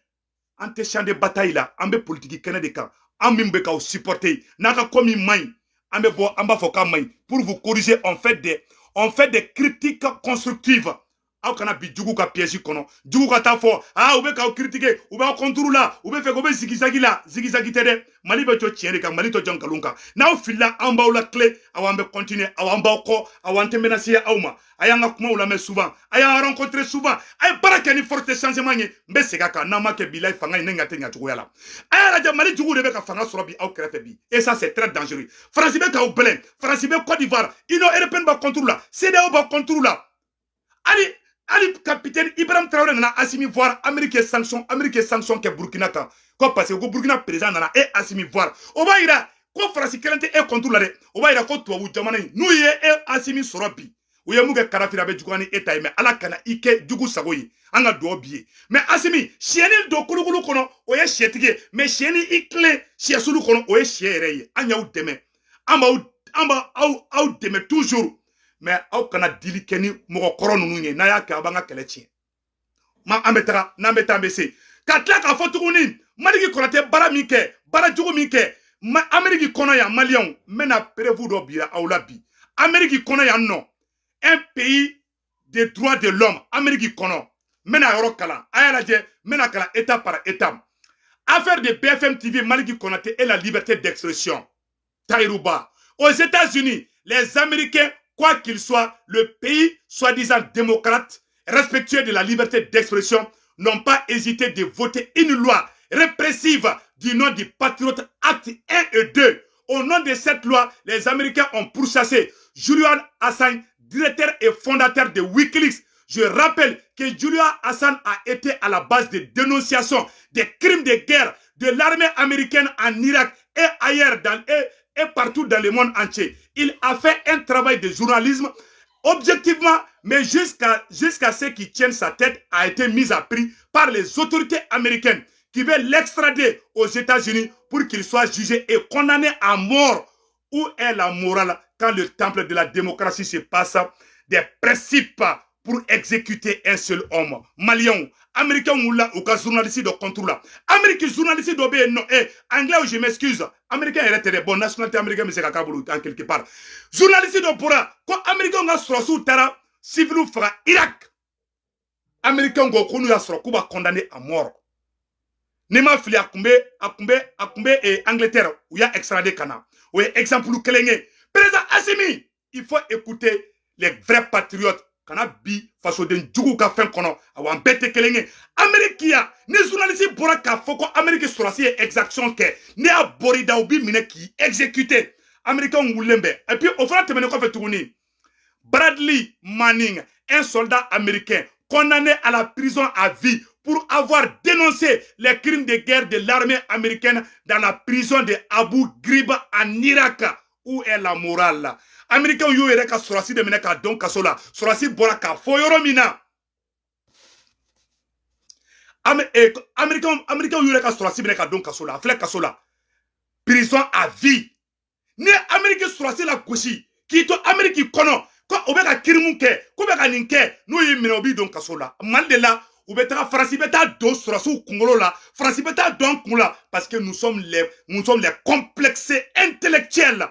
An tɛ champ de bataille la, an bɛ politiki kɛnɛ de kan. An min bɛ k'aw supporter, n'a ka ko min man ɲi, An bɛ bɔ, an b'a fɔ k'a man ɲi pour vous corriger. On fait des critiques constructives. Aw kana bi jugu ka piège kɔnɔ, jugu ka taa fɔ aa, u bɛ k'aw critiquer, u b'aw contre la, u bɛ fɛ k'u bɛ zigzag la. Zigzag tɛ dɛ. Mali bɛ jɔ tiɲɛ de kan, Mali tɛ jɔ nkalon kan. N'aw filila, an b'aw la tile. Aw, an bɛ continuer. Aw, an b'aw kɔ. Aw, an tɛ menacer aw ma. A y'an ka kumaw lamɛn souvent, a y'an rencontrer souvent, a ye baara kɛ ni force de changement ye. N bɛ segin a kan, n'an ma kɛ, bilayi, fanga in ne ɲa tɛ ɲa cogoya la. A y'a lajɛ, Mali juguw de bɛ ka fanga sɔrɔ bi aw kɛrɛfɛ bi, et ça, c'est très dangereux. Faransi bɛ k'aw bɛlɛn, Faransi bɛ Côte d'Ivoire, Union européenne b'a contre la, CEDEAO b'a contre la. Hali capitaine Ibrahim Traoré nana Assimi voir, Amérique ye sanction, Amérique ye sanction kɛ Burkina kan ko parce que ko Burkina président nana e Assimi voir. O b'a yira ko Faransi kelen tɛ e contre la dɛ. O b'a yira ko tubabu jamana in, n'u ye e Assimi sɔrɔ bi, u ye mun kɛ Kadafi la, a bɛ juguya ni e ta ye. Mais Ala kana i kɛ jugu sago ye, an ka dugawu bi ye. Mais Assimi, siyɛni don kolokolo kɔnɔ, o ye sɛtigi ye, mais siyɛni i tilen siyɛsulu kɔnɔ, o ye siyɛ yɛrɛ ye. An y'aw dɛmɛ, an b'aw aw dɛmɛ toujours, mais aw kana dili kɛ ni mɔgɔ kɔrɔ ninnu ye. N'a y'a kɛ, aw b'an ka kɛlɛ tiɲɛ. Ma an bɛ taga, n'an bɛ taa, an bɛ se ka tila k'a fɔ tuguni. Maliki Kɔnatɛ, baara min kɛ, baara jugu min kɛ ma Amérique kɔnɔ yan, Maliyɛnw, n bɛna preuve dɔ bila aw la bi. Amérique kɔnɔ yan nɔ, un pays de droits de l'homme, Amérique kɔnɔ, n bɛna yɔrɔ kalan, a y'a lajɛ, n bɛna kalan étape par étape. Affaire de BFM TV, Maliki Konaté et la liberté d'expression. Taïrouba. Aux États-Unis, les Américains, quoi qu'il soit, le pays soi-disant démocrate, respectueux de la liberté d'expression, n'ont pas hésité de voter une loi répressive du nom du Patriot Act 1 et 2. Au nom de cette loi, les Américains ont pourchassé Julian Assange, directeur et fondateur de Wikileaks. Je rappelle que Julian Assange a été à la base de dénonciation des crimes de guerre de l'armée américaine en Irak et ailleurs et partout dans le monde entier. Il a fait un travail de journalisme objectivement, mais jusqu'à ce qu'il tienne sa tête a été mise à prix par les autorités américaines qui veulent l'extrader aux États-Unis pour qu'il soit jugé et condamné à mort. Où est la morale quand le temple de la démocratie se passe des principes pour exécuter un seul homme? Malien, Américain wulila u ka journaliste dɔ contre la. Amérique journaliste dɔ bɛ yen nɔ, anglais, je m'excuse, Américain yɛrɛ tɛ dɛ, bon, nationalité américain bɛ se ka k'a bolo en quelque part. Journaliste dɔ bɔra ko Américain ka sɔrɔsiw taara civil faga Irak. Américain ko n'u y'a sɔrɔ k'u b'a condamné à mort. N'i ma fili, a kun bɛ Angleterre, u y'a extradé ka na. O ye exemple kelen ye. Président Assimi, il faut écouter les vrais patriotes. Kana bi fasoden juguw ka fɛn kɔnɔ. Awa, an bɛɛ tɛ kelen ye. Amérique ya, ni journaliste bɔra k'a fɔ ko Amérique sɔrɔsi ye exaction kɛ, ne y'a bɔr'i da, u b'i minɛ k'i exécuter. Américain wulilen bɛ. Et puis o fana tɛmɛnen kɔfɛ tuguni, Bradley Manning, un soldat américain condamné à la prison à vie pour avoir dénoncé les crimes de guerre de l'armée américaine dans la prison de Abu Ghraib en Irak. Où est la morale? Américain y'u yɛrɛ ka sɔrɔsi de minɛ k'a dɔn kaso la. Sɔrɔsi bɔra k'a fɔ yɔrɔ min na, Américain y'u yɛrɛ ka sɔrɔsi minɛ k'a don kaso la. A filɛ kaso la, prison à vie. Ni ye Amérique sɔrɔsi la gosi k'i to Amérique kɔnɔ ko o bɛ ka crime kɛ, ko bɛ ka nin kɛ, n'u y'i minɛ, u b'i don kaso la. Mali de la, u bɛ taga, Faransi bɛ taa don sɔrɔsiw kunkolo la, Faransi bɛ taa don an kun la, parce que nous sommes les complexés intellectuels.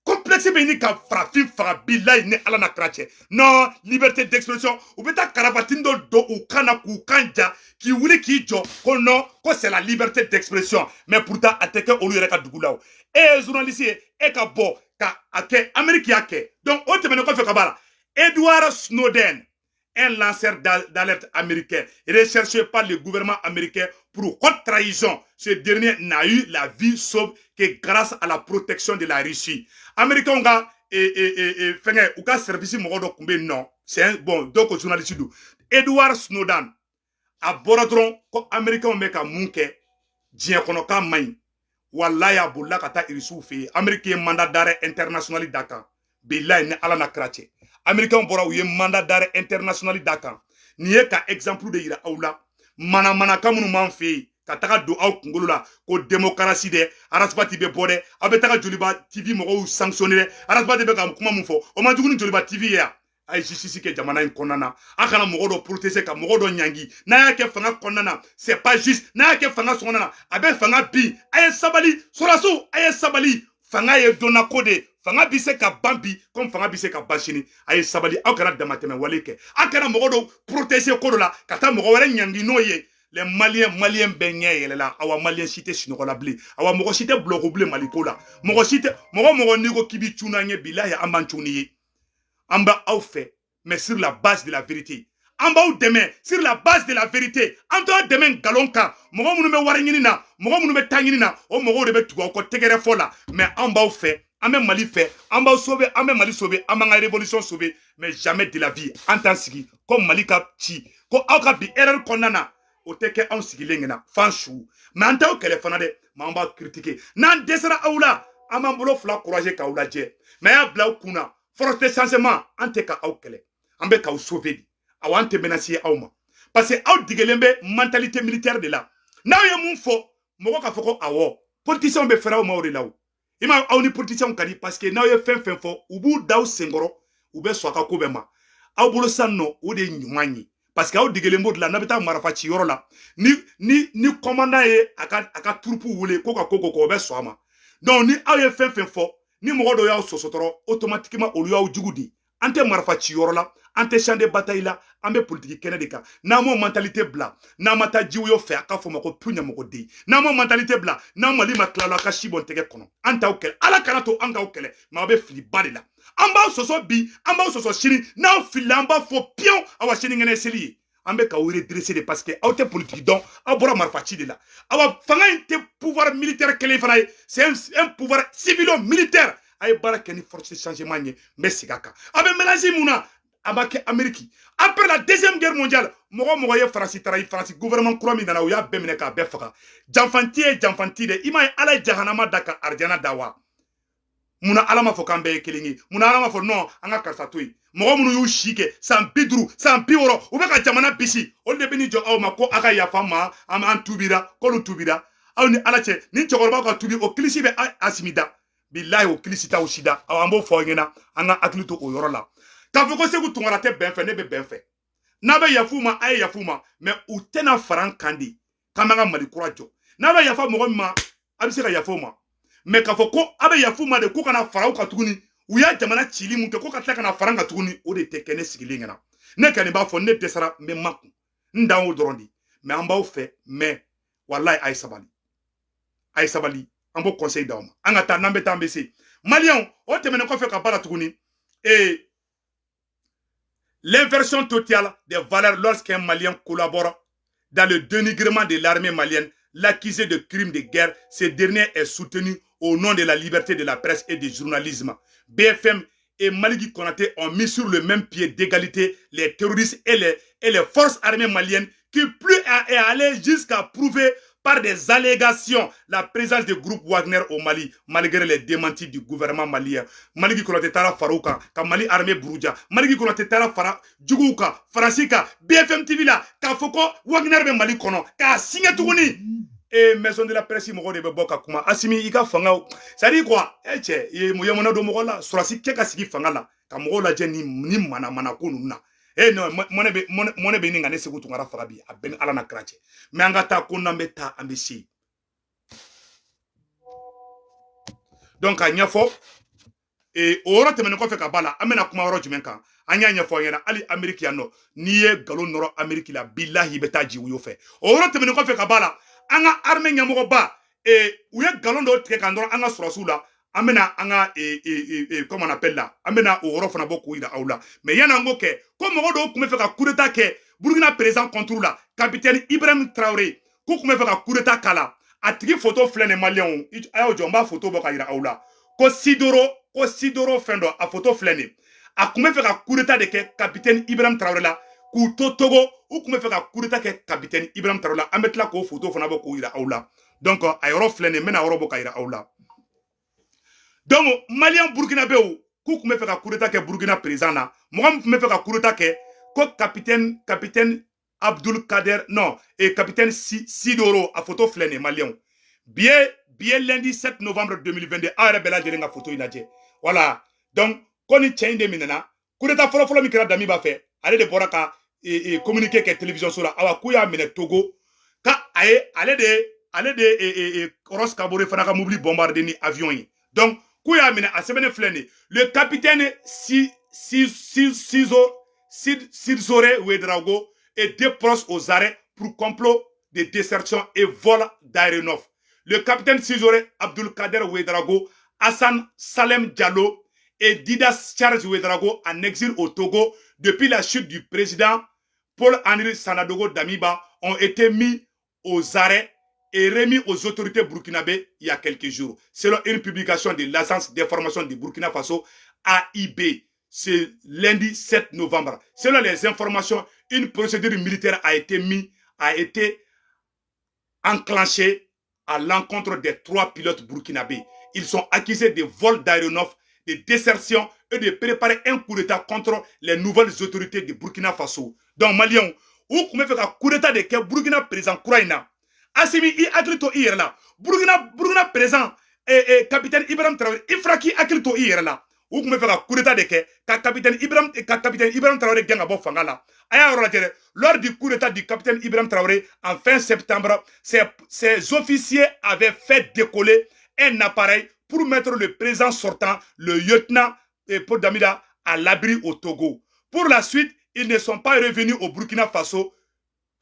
Complexe bɛ ɲini ka farafin faga, bilayi, ni Ala na kira cɛ. Non, liberté d'expression, u bɛ taa karabatini dɔ don u kan na k'u kan ja, k'i wuli k'i jɔ ko non, ko c'est la liberté d'expression. Mais pourtant, a tɛ kɛ olu yɛrɛ ka dugu la. O e ye journaliste ye, e ka bɔ ka a kɛ, Amérique y'a kɛ. Donc o tɛmɛnen kɔfɛ ka b'a la, Edward Snowden, un lanceur d'alerte américain recherché par le gouvernement américain pour haute trahison. Ce dernier n'a eu la vie sauve que grâce à la protection de la Russie. Américains ka fɛngɛ, u ka service mɔgɔ dɔ tun bɛ yen nɔ, c'est un bon, dɔw ko journaliste don, Edward Snowden. A bɔra dɔrɔn ko Américains bɛ ka mun kɛ diɲɛ kɔnɔ k'a man ɲi. Walayi, a bolila ka taa Irisiw fɛ yen. Amérique ye mandat d'arrêt international d'a kan. Bilayi, ni Ala na kira cɛ, Américains bɔra, u ye mandat d'arrêt international d'a kan. Nin ye ka exemple de yira aw la. Manamanakan minnu b'an fɛ yen ka taga don aw kunkolo la ko démocratie dɛ, Ras Bath bɛ bɔ dɛ, aw bɛ taga Joliba TV mɔgɔw sanctionner dɛ. Ras Bath bɛ ka kuma mun fɔ, o man jugu ni Joliba TV ye yan. A ye justice kɛ jamana in kɔnɔna na. A kana mɔgɔ dɔ protéger ka mɔgɔ dɔ ɲangi. N'a y'a kɛ fanga kɔnɔna na, c'est pas juste. N'a y'a kɛ fanga sɔngɔ na, a bɛ fanga bin. A ye sabali, sɔrɔsiw, a ye sabali. Fanga ye donnako de. Fanga bɛ se ka ban bi comme fanga bɛ se ka ban sini. A ye sabali, aw kana damatɛmɛ wale kɛ, aw kana mɔgɔ dɔw protéger ko dɔ la ka taa mɔgɔ wɛrɛ ɲangi n'o ye. Les Maliens, Maliens bɛɛ ɲɛ yɛlɛla. Awa, Malien si tɛ sunɔgɔ la bilen. Awa, mɔgɔ si tɛ bulɔko bilen Mali ko la. Mɔgɔ si tɛ, mɔgɔ mɔgɔ n'i ko k'i bɛ cun n'an ye, bilahi an b'an cun n'i ye. An bɛ aw fɛ, mais sur la base de la vérité. An b'aw dɛmɛ sur la base de la vérité. An t'aw dɛmɛ nkalon kan. Mɔgɔ minnu bɛ wari ɲini na, mɔgɔ minnu bɛ taa ɲini na, o mɔgɔw de bɛ tugu aw kɔ tɛgɛrɛ fɔ la. Mais an b'aw fɛ, an bɛ Mali fɛ, an b'aw sauver, an bɛ Mali sauver, an b'an ka révolution sauver. Mais jamais de la vie an t'an sigi ko Mali ka ci, ko aw ka bi erreur kɔnɔna na. O tɛ kɛ anw sigilen ɲɛna fan su. Mais an t'aw kɛlɛ fana dɛ, mais an b'aw critiquer. N'an dɛsɛra aw la, an b'an bolo fila croiser k'aw lajɛ. Mais a y'a bila aw kun na, force de changement, an tɛ ka aw kɛlɛ, an bɛ k'aw sauver de. Awa, an tɛ menacer aw ma, parce que aw degelen bɛ mentalité militaire de la. N'aw ye mun fɔ, mɔgɔ k'a fɔ ko awɔ, politiciens bɛ fɛrɛ aw ma o de la. O i ma, aw ni politiciens ka di, parce que n'aw ye fɛn fɛn fɔ, u b'u da aw senkɔrɔ, u bɛ sɔn a ka ko bɛɛ ma aw bolo. Sisan nɔ, o de ye ɲuman ye, parce que aw degelen b'o de la. N'a bɛ taa marifa ci yɔrɔ la, ni commandant ye a ka troupe wele ko ka ko ko o bɛ sɔn a ma. Donc ni aw ye fɛn fɛn fɔ, ni mɔgɔ dɔw y'aw sɔsɔ dɔrɔn, automatiquement olu y'aw jugu de. An tɛ marifa ci yɔrɔ la, an tɛ champ de bataille la, an bɛ politique kɛnɛ de kan. N'an m'o mentalité bila, n'an ma taa jiwoyo fɛ, a ka fɔ ma ko pu ɲɛmɔgɔden. N'an m'o mentalité bila, n'an Mali ma tila la, a ka si bɔ n tɛgɛ kɔnɔ. An t'aw kɛlɛ, Ala kana to an k'aw kɛlɛ, mais aw bɛ filiba de la. An b'aw sɔsɔ bi, an b'aw sɔsɔ sini. N'aw filila, an b'a fɔ piyon. Awa, sinikɛnɛ seli ye, an bɛ k'aw redresser de, parce que aw tɛ politique dɔn, aw bɔra marifa ci de la. Awa, fanga in tɛ pouvoir militaire kelen fana ye, c'est un pouvoir civilo-militaire. A ye baara kɛ ni force de changement ye. N bɛ segin a kan, a bɛ mélange mun na, a ma kɛ Amérique après la Deuxième Guerre mondiale. Mɔgɔ mɔgɔ ye Faransi taara, Faransi gouvernement kura min nana, u y'a bɛɛ minɛ k'a bɛɛ faga. Janfanti ye janfanti de. I m'a ye, Ala ye jahanama da ka arijana da wa? Munna Ala ma fɔ k'an bɛɛ ye kelen ye? Munna Ala ma fɔ non, an ka karisa to yen? Mɔgɔ minnu y'u si kɛ san 50, san 60, u bɛ ka jamana bisi, olu de bɛ ni jɔ aw ma ko a ka yafa ma, an tubira, k'olu tubira. Aw ni Ala cɛ, ni cɛkɔrɔbaw ka tubi, o kilisi bɛ Asimi da. Bilahi, o kilisi t'aw si da. Aw, an b'o fɔ aw ɲɛna, an ka hakili to o yɔrɔ la. K'a fɔ ko Segu Tunkara tɛ bɛn fɛ, ne bɛ bɛn fɛ. N'a bɛ yafu ma, a ye yafu ma, mais u tɛna fara an kan de k'an b'an ka Mali kura jɔ. N'a bɛ yafa mɔgɔ min ma, a bɛ se ka yafa o ma, mais k'a fɔ ko a bɛ yafu ma de ko kana fara aw kan tuguni, u y'a jamana cili mun kɛ, ko ka tila ka na fara an kan tuguni, o de tɛ kɛ ne sigilen ɲɛna. Ne kɔni b'a fɔ, ne dɛsɛra, n bɛ makun, n dan o dɔrɔn de. Mais an b'aw fɛ, mais walayi, a ye sabali, a ye sabali. An b'o conseil d'aw ma. An ka taa, n'an bɛ taa, an bɛ se. Maliyɛnw, o tɛmɛnen kɔfɛ ka baara tuguni, ee, l'inversion totale des valeurs lorsqu'un Malien collabore dans le dénigrement de l'armée malienne, l'accusé de crimes de guerre, ce dernier est soutenu au nom de la liberté de la presse et du journalisme. BFM et Maliki Konaté ont mis sur le même pied d'égalité les terroristes et les forces armées maliennes, qui plus est allé jusqu'à prouver par des allégations la présence du groupe Wagner au Mali, malgré les démentis du gouvernement malien. Maliki Konaté taara fara u kan ka Mali armée buruja. Maliki Konaté taara fara juguw kan, Faransi kan, BFM TV la, k'a fɔ ko Wagner bɛ Mali kɔnɔ, k'a signé tuguni. E, maison de la presse mɔgɔw de bɛ bɔ ka kuma. Asimi, i ka fanga, c'est à dire quoi? E cɛ, i ye mun don mɔgɔ la? Sɔrɔsi kɛ ka sigi fanga la ka mɔgɔw lajɛ ni manamana ko ninnu na. E non, mɔnɛ bɛ ɲini ka ne Segu Tunkara faga bi, a bɛɛ ni Ala na kira cɛ. Mais an ka taa ko n'an bɛ taa, an bɛ se. Donc k'a ɲɛfɔ, o yɔrɔ tɛmɛnen kɔfɛ ka ba la, an bɛna kuma yɔrɔ jumɛn kan? An y'a ɲɛfɔ aw ɲɛna, hali Ameriki yan nɔ, n'i ye nkalon nɔrɔ Ameriki la, bilahi, i bɛ taa jiwoyo fɛ. O yɔrɔ tɛmɛnen kɔfɛ ka ba la, an ka armée ɲɛmɔgɔba, u ye nkalon dɔw tigɛ k'an dɔrɔn an ka sɔrɔsiw la. An bɛna an ka, comment on appelle la, an bɛna o yɔrɔ fana bɔ k'o yira aw la. Mais yanni an k'o kɛ, ko mɔgɔ dɔw tun bɛ fɛ ka coup d'état kɛ Burukina président contre la, capitaine Ibrahim Traoré, k'u tun bɛ fɛ ka coup d'état k'a la. A tigi photo filɛ nin, Maliyɛnw, a y'aw jɔ, n b'a photo bɔ ka yira aw la. Ko Sidoro fɛn dɔ, a photo filɛ nin. A tun bɛ fɛ ka coup d'état de kɛ capitaine Ibrahim Traoré la k'u to Togo. U tun bɛ fɛ ka coup d'état kɛ capitaine Ibrahim Traoré la. An bɛ tila k'o photo fana bɔ k'o yira aw la. Donc a yɔrɔ filɛ nin, n bɛna yɔrɔ bɔ ka yira aw la. Donc Maliyɛn burkinabéw, k'u tun bɛ fɛ ka coup d'état kɛ Burukina président na. Mɔgɔ min tun bɛ fɛ ka coup d'état kɛ, ko capitaine Abdul Kader, non, et capitaine Sidoro, a photo filɛ nin ye. Maliyɛnw, bi ye lundi 7 novembre 2022. Aw yɛrɛ bɛɛ lajɛlen ka photo in lajɛ. Voilà, donc ko ni cɛ in de minɛna coup d'état fɔlɔ-fɔlɔ min kɛra Damiba fɛ, ale de bɔra ka communiqué kɛ télévision so la. Awa, k'u y'a minɛ Togo, ka a ye ale de Roch Kabore fana ka mobili bombarder ni avion ye. Donc K'u y'a minɛ, a sɛbɛnnen filɛ nin ye: le capitaine si si si Sizo Sidoré Ouedraogo et deux proches aux arrêts pour complot de désertion et vol d'aéronef. Le capitaine Sidoré Abdulkader Ouedraogo, Hassan Salem Diallo et Didas Charles Ouedraogo, en exil au Togo depuis la chute du président Paul-Henri Sandaogo Damiba, ont été mis aux arrêts et remis aux autorités burkinabées il y a quelques jours. Selon une publication de l'agence d'information du Burkina Faso, AIB, c'est lundi 7 novembre. Selon les informations, une procédure militaire a été enclenchée à l'encontre des trois pilotes burkinabés. Ils sont accusés de vol d'aéronefs, de désertion et de préparer un coup d'État contre les nouvelles autorités de Burkina Faso. Donc, Maliens, u tun bɛ fɛ ka coup d'État de kɛ Burkina président kura in na. Assimi, i hakili to i yɛrɛ la. Burkina président capitaine Ibrahim Traoré, i fana k'i hakili to i yɛrɛ la. U tun bɛ fɛ ka coup d'État de kɛ ka capitaine Ibrahim Traoré gɛn ka bɔ fanga la. A y'a yɔrɔ lajɛ dɛ. Lors du coup d'État du capitaine Ibrahim Traoré en fin septembre, ces officiers avaient fait décoller un appareil pour mettre le président sortant, le lieutenant Paul Damiba, à l'abri au Togo. Pour la suite, ils ne sont pas revenus au Burkina Faso,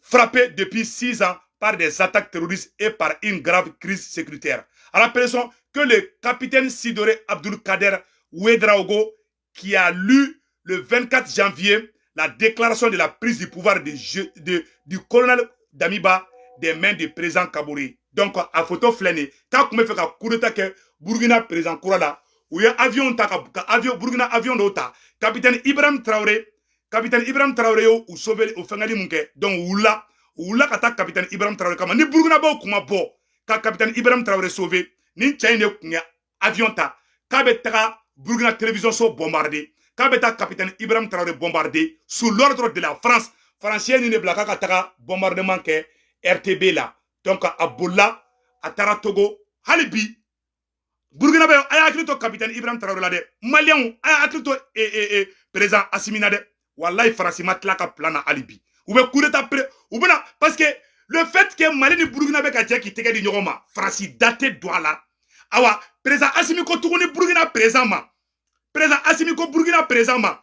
frappés depuis 6 ans par des attaques terroristes et par une grave crise sécuritaire. Rappelons que le capitaine Sidoré Abdul Kader Ouedraogo, qui a lu le 24 janvier la déclaration de la prise du pouvoir du colonel Damiba des mains du président Kaboré. Donc, a photo filɛ nin ye, k'a tun bɛ fɛ ka coup d'état kɛ Burkina président kura la. U ye avion ta ka avion Burkina avion dɔw ta. Capitaine Ibrahim Traoré y'u sauver o fɛngɛli mun kɛ. Donc u wulila ka taa capitaine Ibrahim Traoré kama. Ni Burkinabɔw kun ma bɔ ka capitaine Ibrahim Traoré sauver, nin cɛ in de tun ye avion ta k'a bɛ taga Burkina télévision so bombarder, k'a bɛ taa capitaine Ibrahim Traoré bombarder sous l'ordre de la France. Français nin de bila k'a ka taga bombardement kɛ RTB la. Donc a bolila, a taara Togo. Hali bi, Burkinabɛ, a y'a hakili to capitaine Ibrahim Traoré la dɛ. Maliyɛnw, a y'a hakili to président Assimi na dɛ. Walayi, Faransi ma tila ka plan na hali bi. U bɛ coup d'état pré u bɛna, parce que le fait que Mali ni Burkina bɛ ka jɛ k'i tɛgɛ di ɲɔgɔn ma, Faransi da tɛ don a la. Awa, président Assimi ko tuguni Burkina président ma, président Assimi ko Burkina président ma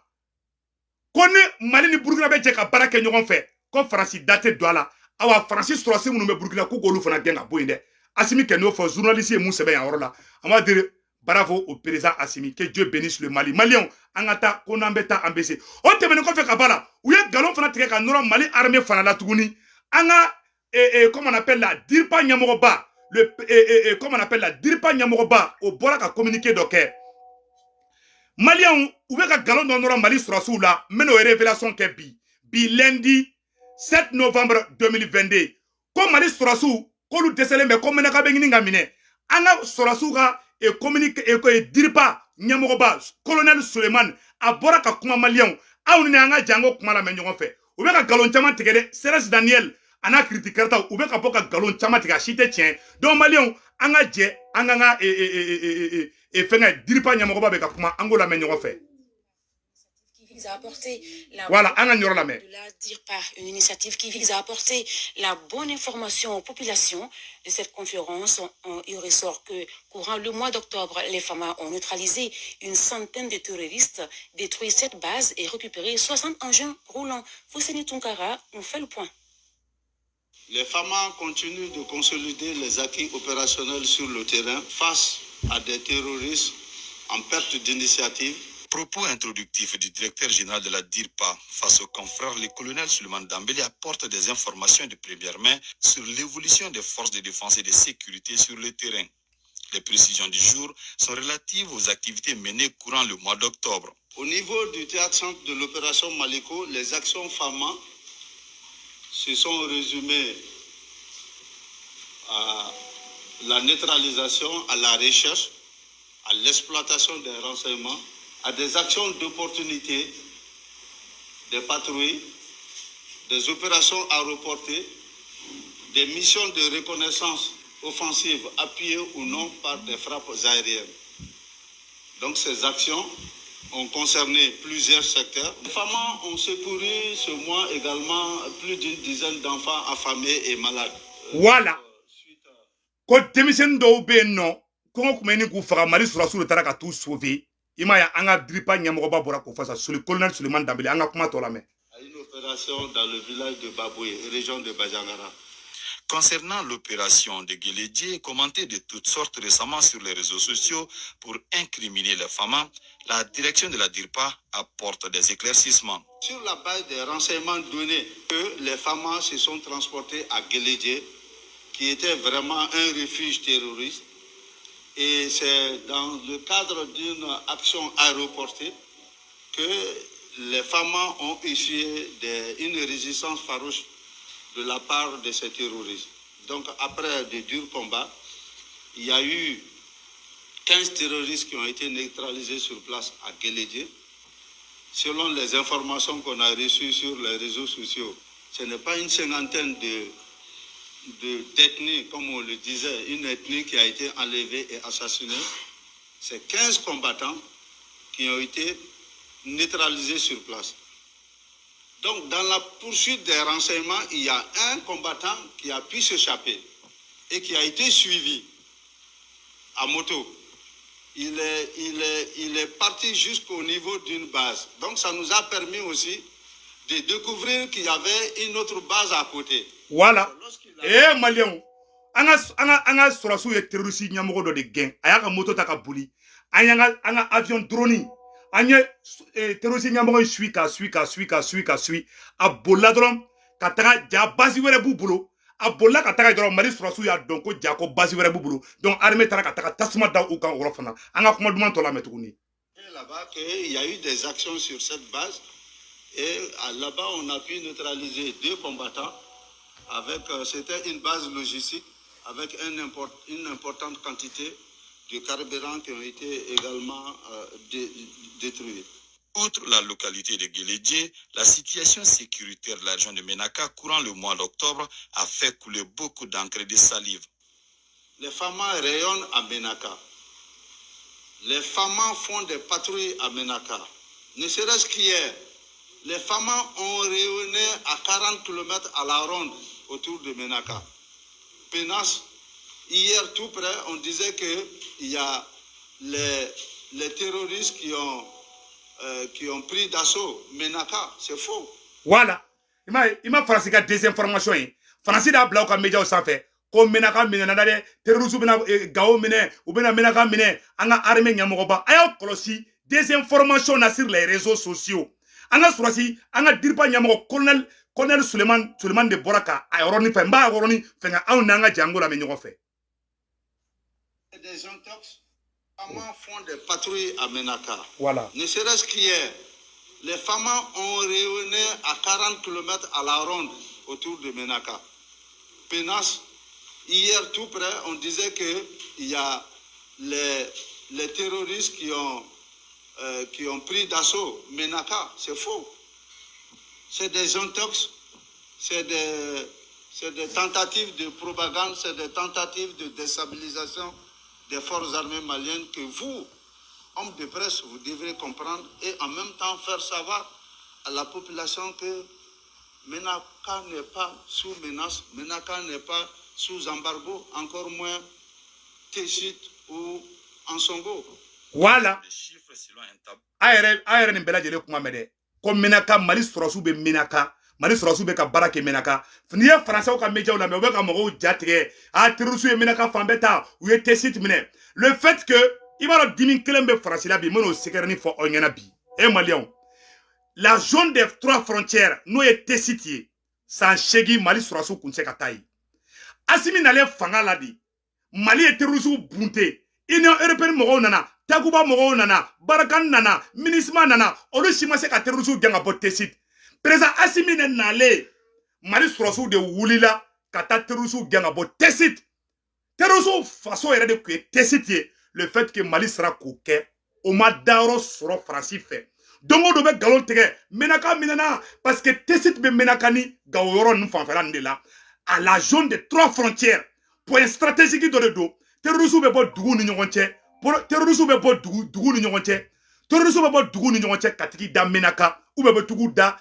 ko ni Mali ni Burkina bɛ jɛ ka baara kɛ ɲɔgɔn fɛ, ko Faransi da tɛ don a la. Awa, Faransi sɔrɔdasi minnu bɛ Burkina, k'u k'olu fana gɛn ka bɔ yen dɛ. Assimi kɛ n'o fɔ, journaliste ye mun sɛbɛn yan yɔrɔ la? An b'a dire bravo au président Assimi, que Dieu bénisse le Mali. Maliyɛnw, an ka taa ko n'an bɛ taa, an bɛ se. O tɛmɛnen kɔfɛ ka ba la, u ye nkalon fana tigɛ ka nɔrɔ Mali armée fana la tuguni. An ka comment on appelle la DIRPA ɲɛmɔgɔba, le comment on appelle la DIRPA ɲɛmɔgɔba, o bɔra ka communiqué dɔ kɛ. Maliyɛnw, u bɛ ka nkalon dɔ nɔrɔ Mali sɔrɔdasiw la. N bɛn'o révélation kɛ bi bi, lundi 7 novembre 2022, ko Mali sɔrɔdasiw k'olu dɛsɛlen bɛ, ko Menaka bɛ ɲini ka minɛ. An ka sɔrɔdasiw ka communiqué DIRPA ɲɛmɔgɔba, colonel Suleiman, a bɔra ka kuma. Maliyɛnw, aw ni an ka jango kuma lamɛn ɲɔgɔn fɛ. U bɛ ka nkalon caman tigɛ dɛ. Serge Daniel a n'a critiqueur, u bɛ ka bɔ ka nkalon caman tigɛ, a si tɛ tiɲɛ. Donc maliyɛnw, an ka jɛ an ka fɛngɛ DIRPA ɲɛmɔgɔba bɛ ka kuma, an k'o lamɛn ɲɔgɔn fɛ. Vise à apporter la Voilà, an ka nin yɔrɔ lamɛn. de la DIRPA, une initiative qui vise à apporter la bonne information aux populations. De cette conférence, il ressort que courant le mois d'octobre, les FAMA ont neutralisé une centaine de terroristes, détruit cette base et récupéré 60 engins roulants. Fousseni Tunkara, on fait le point. Les FAMA continuent de consolider les acquis opérationnels sur le terrain face à des terroristes en perte d'initiative. Propos introductif du directeur général de la DIRPA face aux confrères, le colonel Suleiman Dambélé apporte des informations de première main sur l'évolution des forces de défense et de sécurité sur le terrain. Les précisions du jour sont relatives aux activités menées courant le mois d'octobre. Au niveau du théâtre centre de l'opération Maliko, les actions FAMA se sont résumées à la neutralisation, à la recherche, à l'exploitation des renseignements, à des actions d'opportunité, des patrouilles, des opérations aéroportées, des missions de reconnaissance offensive appuyées ou non par des frappes aériennes. Donc ces actions ont concerné plusieurs secteurs. Les FAMA ont secouru ce mois également plus d'une dizaine d'enfants affamés et malades. Voilà. Ko denmisɛnnin dɔw bɛ yen nɔ. Kɔngɔ tun bɛ ɲini k'u faga, Mali sɔrɔdasiw de taara ka t'u sauver. I m'a ye, an ka DIRPA ɲɛmɔgɔba bɔra k'o fɔ sa, Soli colonel Suleiman Danbele. An ka kuma tɔ lamɛn. À une opération dans le village de Baboué, région de Bandiagara. Concernant l'opération de Guélédié, commentée de toutes sortes récemment sur les réseaux sociaux pour incriminer les FAMA, la direction de la DIRPA apporte des éclaircissements. Sur la base des renseignements donnés, que les FAMA se sont transportés à Guélédié, qui était vraiment un refuge terroriste. Et c'est dans le cadre d'une action aéroportée que les FAMA ont essuyé une résistance farouche de la part de ces terroristes. Donc après de durs combats, il y a eu 15 terroristes qui ont été neutralisés sur place à Guélédié. Selon les informations qu'on a reçues sur les réseaux sociaux, ce n'est pas une cinquantaine d'ethnies, comme on le disait, une ethnie qui a été enlevée et assassinée. C'est 15 combattants qui ont été neutralisés sur place. Donc, dans la poursuite des renseignements, il y a un combattant qui a pu s'échapper et qui a été suivi à moto. Il est parti jusqu'au niveau d'une base. Donc, ça nous a permis aussi de découvrir qu'il y avait une autre base à côté. Voilà. Lorsqu'il a- Ee, Maliyɛnw, an ka sɔrɔdasiw ye terroriste ɲɛmɔgɔ dɔ de gɛn. A y'a ka moto ta ka boli. An y'an ka an ka avion drone, an ye terroriste ɲɛmɔgɔ in suit ka suit ka suit ka suit ka suit. A bolila dɔrɔn ka taga ja base wɛrɛ b'u bolo. A bolila ka taga dɔrɔn, Mali sɔrɔdasiw y'a dɔn ko ja ko base wɛrɛ b'u bolo. Donc armée taara ka taga tasuma da u kan o yɔrɔ fana. An ka kuma duman tɔ lamɛn tuguni. Là-bas qu'il y a eu des actions sur cette base et là-bas on a pu neutraliser deux combattants avec c'était une base logistique avec une importante quantité de carburant qui ont été également détruits. Outre la localité de Guélédié, la situation sécuritaire de la région de Ménaka courant le mois d'octobre a fait couler beaucoup d'encre et de salive. Les FAMA rayonnent à Ménaka. Les FAMA font des patrouilles à Ménaka. Ne serait-ce qu'hier, les FAMA ont rayonné à 40 km à la ronde autour de Ménaka. Pénas, hier tout près, on disait qu'il y a les terroristes qui ont pris d'assaut Ménaka. C'est faux. Voilà, i ma ye, i ma Faransi ka désinformation ye. Faransi y'a bila u ka médiaw sanfɛ ko Menaka minɛna dɛ, terroriste bɛna Gawo minɛ, u bɛna Menaka minɛ. An ka armée ɲɛmɔgɔba, a y'aw kɔlɔsi désinformation na sur les réseaux sociaux. An ka sɔrɔsi, an ka DIRPA ɲɛmɔgɔ colonel Suleiman de bɔra ka a yɔrɔnin fɛ. N b'a yɔrɔnin fɛngɛ, anw n'an ka jango lamɛn ɲɔgɔn fɛ. Des intox, FAMA font des patrouilles à Ménaka. Voilà. Ne serait-ce qu'hier, les FAMA ont rayonné à 40 km à la ronde autour de Ménaka. Pénas, hier tout près, on disait qu'il y a les terroristes qui ont pris d'assaut Ménaka. C'est faux. C'est des intox, c'est des tentatives de propagande, c'est des tentatives de déstabilisation des forces armées maliennes que vous, hommes de presse, vous devrez comprendre et en même temps faire savoir à la population que Ménaka n'est pas sous menace, Ménaka n'est pas sous embargo, encore moins Tessit ou Ansongo. Voilà. Les chiffres selon un tableau. A yɛrɛ nin bɛɛ lajɛlen kuma mɛn dɛ, ko Menaka, Mali sɔrɔsiw bɛ Menaka, Mali sɔrɔsiw bɛ ka baara kɛ Menaka. N'i ye Faransɛw ka médiaw lamɛn, u bɛ ka mɔgɔw jatigɛ: a terroriste ye Menaka fan bɛɛ ta, u ye Tessit minɛ. Le fait que i b'a dɔn, dimi kelen bɛ Faransi la bi, n bɛn'o secret fɔ aw ɲɛna bi. E Maliyɛnw, la zone des trois frontières, n'o ye Tessit ye, san 8 Mali sɔrɔsiw kun tɛ se ka taa yen. Asimi nalen fanga la de, Mali ye terroriste bunte. Union européenne mɔgɔw nana, Takuba mɔgɔw nana, Barkhane nana, MINUSMA nana, olu si ma se ka terroriste gɛn ka bɔ Tessit. Président Asimi ne nalen, Mali sɔrɔsiw de wulila ka taa terroriste gɛn ka bɔ Tessit. Terroriste faso yɛrɛ de tun ye Tessit ye. Le fait que Mali sera k'o kɛ, o ma dayɔrɔ sɔrɔ Faransi fɛ. Don o don bɛ nkalon tigɛ, Menaka minɛna, parce que Tessit bɛ Menaka ni Gawo yɔrɔ ninnu fanfɛla ninnu de la, à la zone des trois frontières, point stratégique dɔ de don. Terroriste bɛ bɔ duguw ni ɲɔgɔn cɛ, terroriste bɛ bɔ dugu dugu ni ɲɔgɔn cɛ, terroriste bɛ bɔ dugu ni ɲɔgɔn cɛ ka tigi da Menaka ou bien bɛ tugu da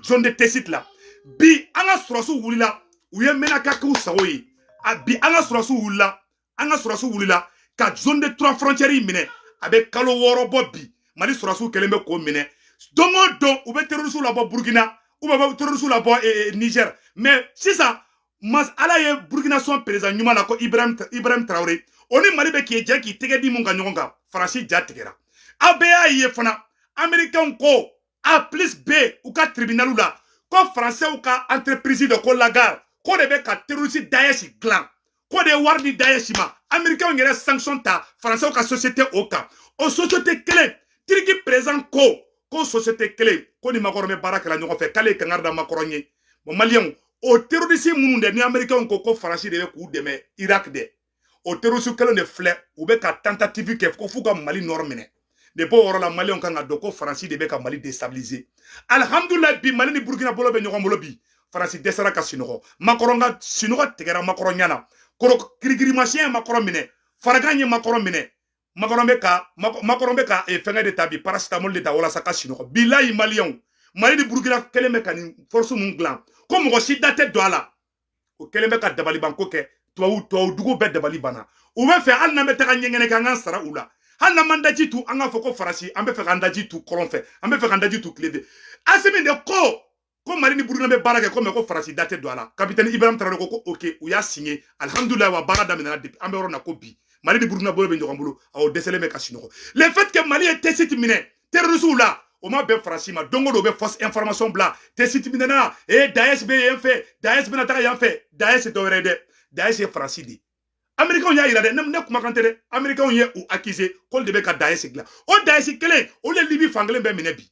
zone de Tessit la. Bi an ka sɔrɔsiw wulila, u ye Menaka k'u sago ye. A bi an ka sɔrɔsiw wulila, an ka sɔrɔsiw wulila. Ka zone de trois frontières minɛ, a bɛ kalo 6 bɔ bi. Mali sɔrɔdasiw kɛlen bɛ k'o minɛ. Don o don u bɛ terroriste labɔ Burkina, u bɛ terroriste labɔ Niger. Mais sisan mas ala ye Burkina sɔn président ɲuman na ko Ibrahim Traoré, o ni Mali bɛ k'i jɛ k'i tɛgɛ di mun ka ɲɔgɔn kan, Faransi ja tigɛra. Aw bɛɛ y'a ye fana, Américains ko A plus B u ka tribunal la ko Français ka entreprise dɔ ko Lagare ko de bɛ ka terroriste Daesh dilan, ko de ye wari di Daesh ma. Américains yɛrɛ sanction ta Français ka société o kan. O société kelen, Turquie président ko société kelen ko ni Macron bɛ baara kɛla ɲɔgɔn fɛ, k'ale ye kangari da Macron ye. Bon, Maliyɛnw, o terroriste minnu dɛ ni Américains ko Faransi de bɛ k'u dɛmɛ Irak dɛ, o terroriste kelen de filɛ, u bɛ ka tentative kɛ ko f'u ka Mali nord minɛ. Depuis o yɔrɔ la, Maliyɛnw kan ka dɔn ko Faransi de bɛ ka Mali déstabiliser. Alihamudulilayi, bi Mali ni Burukina bolo bɛ ɲɔgɔn bolo bi. Faransi dɛsɛra ka sunɔgɔ. Macron ka sunɔgɔ tigɛra Macron ɲɛna. Koro kirikirimasiyɛn ye Macron minɛ, faragan ye Macron minɛ. Macron bɛ ka fɛngɛ de ta bi, paracétamol de ta walasa ka sunɔgɔ. Bilayi Maliyɛnw, Mali ni Burukina kelen bɛ ka nin force mun dilan ko mɔgɔ si da tɛ don a la, o kelen bɛ ka dabalibanko kɛ. Tubabu dugu bɛɛ dabali banna. U bɛ fɛ hali n'an bɛ taga ɲɛgɛnɛ kɛ, an k'an sara u la. Hali n'an m'an daji tu, an k'a fɔ ko Faransi, an bɛ fɛ k'an daji tu kɔrɔn fɛ, an bɛ fɛ k'an daji tu tile fɛ. Asimi de ko Mali ni Burukina bɛ baara kɛ ko mɛ ko Faransi da tɛ don a la. Capitaine Ibrahim Traoré ko ok, u y'a signé. Alihamudulilayi, wa baara daminɛna depuis. An bɛ yɔrɔ na ko bi, Mali ni Burukina bolo bɛ ɲɔgɔn bolo. Awɔ, dɛsɛlen bɛ ka sunɔgɔ. Le fait que Mali ye Tessit minɛ terroriste la, o ma bɛn Faransi ma. Don o don u bɛ fausse information bila: Tessit minɛna, e Daesh bɛ yen fɛ, Daesh bɛna taga yan fɛ. Daesh tɛ dɔwɛrɛ ye dɛ, Daesh ye Faransi de ye. Américains y'a yira dɛ, ne kumakan tɛ dɛ. Américains ye u accuser k'olu de bɛ ka Daesh dilan. O Daesh kelen, olu ye Libi fan kelen bɛɛ minɛ bi.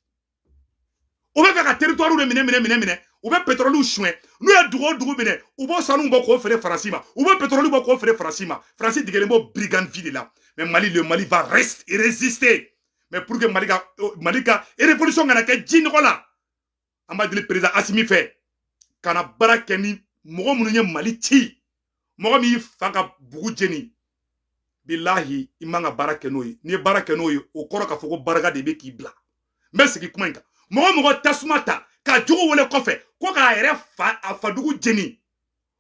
U bɛ fɛ ka territoire de minɛ minɛ minɛ minɛ. U bɛ pétrole suɲɛ. N'u ye dugu o dugu minɛ, u b'o sanu bɔ k'o feere Faransi ma, u bɛ pétrole bɔ k'o feere Faransi ma. Faransi degelen b'o brigand vie de la. Mais Mali, le Mali va rester, résister. Mais pour que Mali ka révolution kana kɛ ji nɔgɔ la, an b'a deli président Asimi fɛ ka na baara kɛ ni mɔgɔ minnu ye Mali ci. Mɔgɔ min y'i fa ka bugu jeni, bilahi, i man ka baara kɛ n'o ye. N'i ye baara kɛ n'o ye, o kɔrɔ k'a fɔ ko barika de bɛ k'i bila. N bɛ segin kuma in kan. Mɔgɔ mɔgɔ tasuma ta ka jogo wele kɔfɛ ko k'a yɛrɛ fa a fadugu jeni,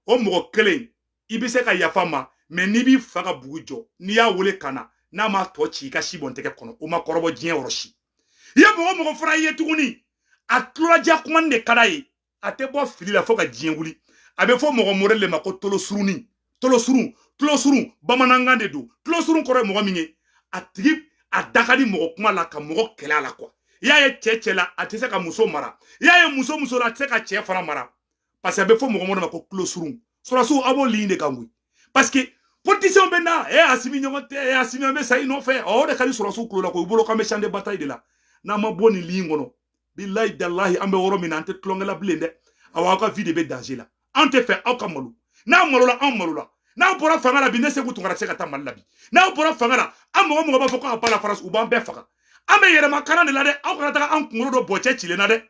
o mɔgɔ kelen, i bɛ se ka yafa ma. Mɛ n'i b'i fa ka bugu jɔ, n'i y'a wele ka na, n'a m'a tɔ ci i ka si bɔn tɛgɛ kɔnɔ, o ma kɔrɔbɔ diɲɛ yɔrɔ si. I ye mɔgɔ mɔgɔ fana ye tuguni, a tulolaja kuma de ka d'a ye, a tɛ bɔ fili la fo ka diɲɛ wuli. A bɛ fɔ mɔgɔ modèle de ma ko tolo surunin, tolo surun, tulo surun, bamanankan de don. Tulo surun kɔrɔ ye mɔgɔ min ye, a tigi a da ka di mɔgɔ kuma la ka mɔgɔ kɛlɛ a la quoi. I y'a ye cɛ cɛ la, a tɛ se ka muso mara. I y'a ye muso muso la, a tɛ se ka cɛ fana mara, parce que a bɛ fɔ mɔgɔ minnu ma ko tulo surun. Sɔrɔsiw, a b'o ligne de kan koyi, parce que politiciens bɛ na e Asimi ɲɔgɔn tɛ, e Asimi, an bɛ sa i nɔfɛ. Ɔ, o de ka di sɔrɔsiw kulo la koyi. U bolo k'an bɛ champ de bataille de la. N'an ma bɔ nin ligne kɔnɔ, bilayi dalahi, an bɛ yɔrɔ min na, an tɛ tulonkɛ la bilen dɛ. Awɔ, aw ka vie de bɛ danger la. An tɛ fɛ aw ka malo. N'a malola, anw malola. N'aw bɔra fanga la bi, ne Segu Tunkara tɛ se ka taa Mali la bi. N'aw bɔra fanga la, an mɔgɔ mɔgɔ b'a fɔ ko a ba la France, u b'an bɛɛ faga. An bɛ yɛlɛma kalan de la dɛ. Aw kana taga an kunkolo dɔ bɔ cɛ cilen na dɛ.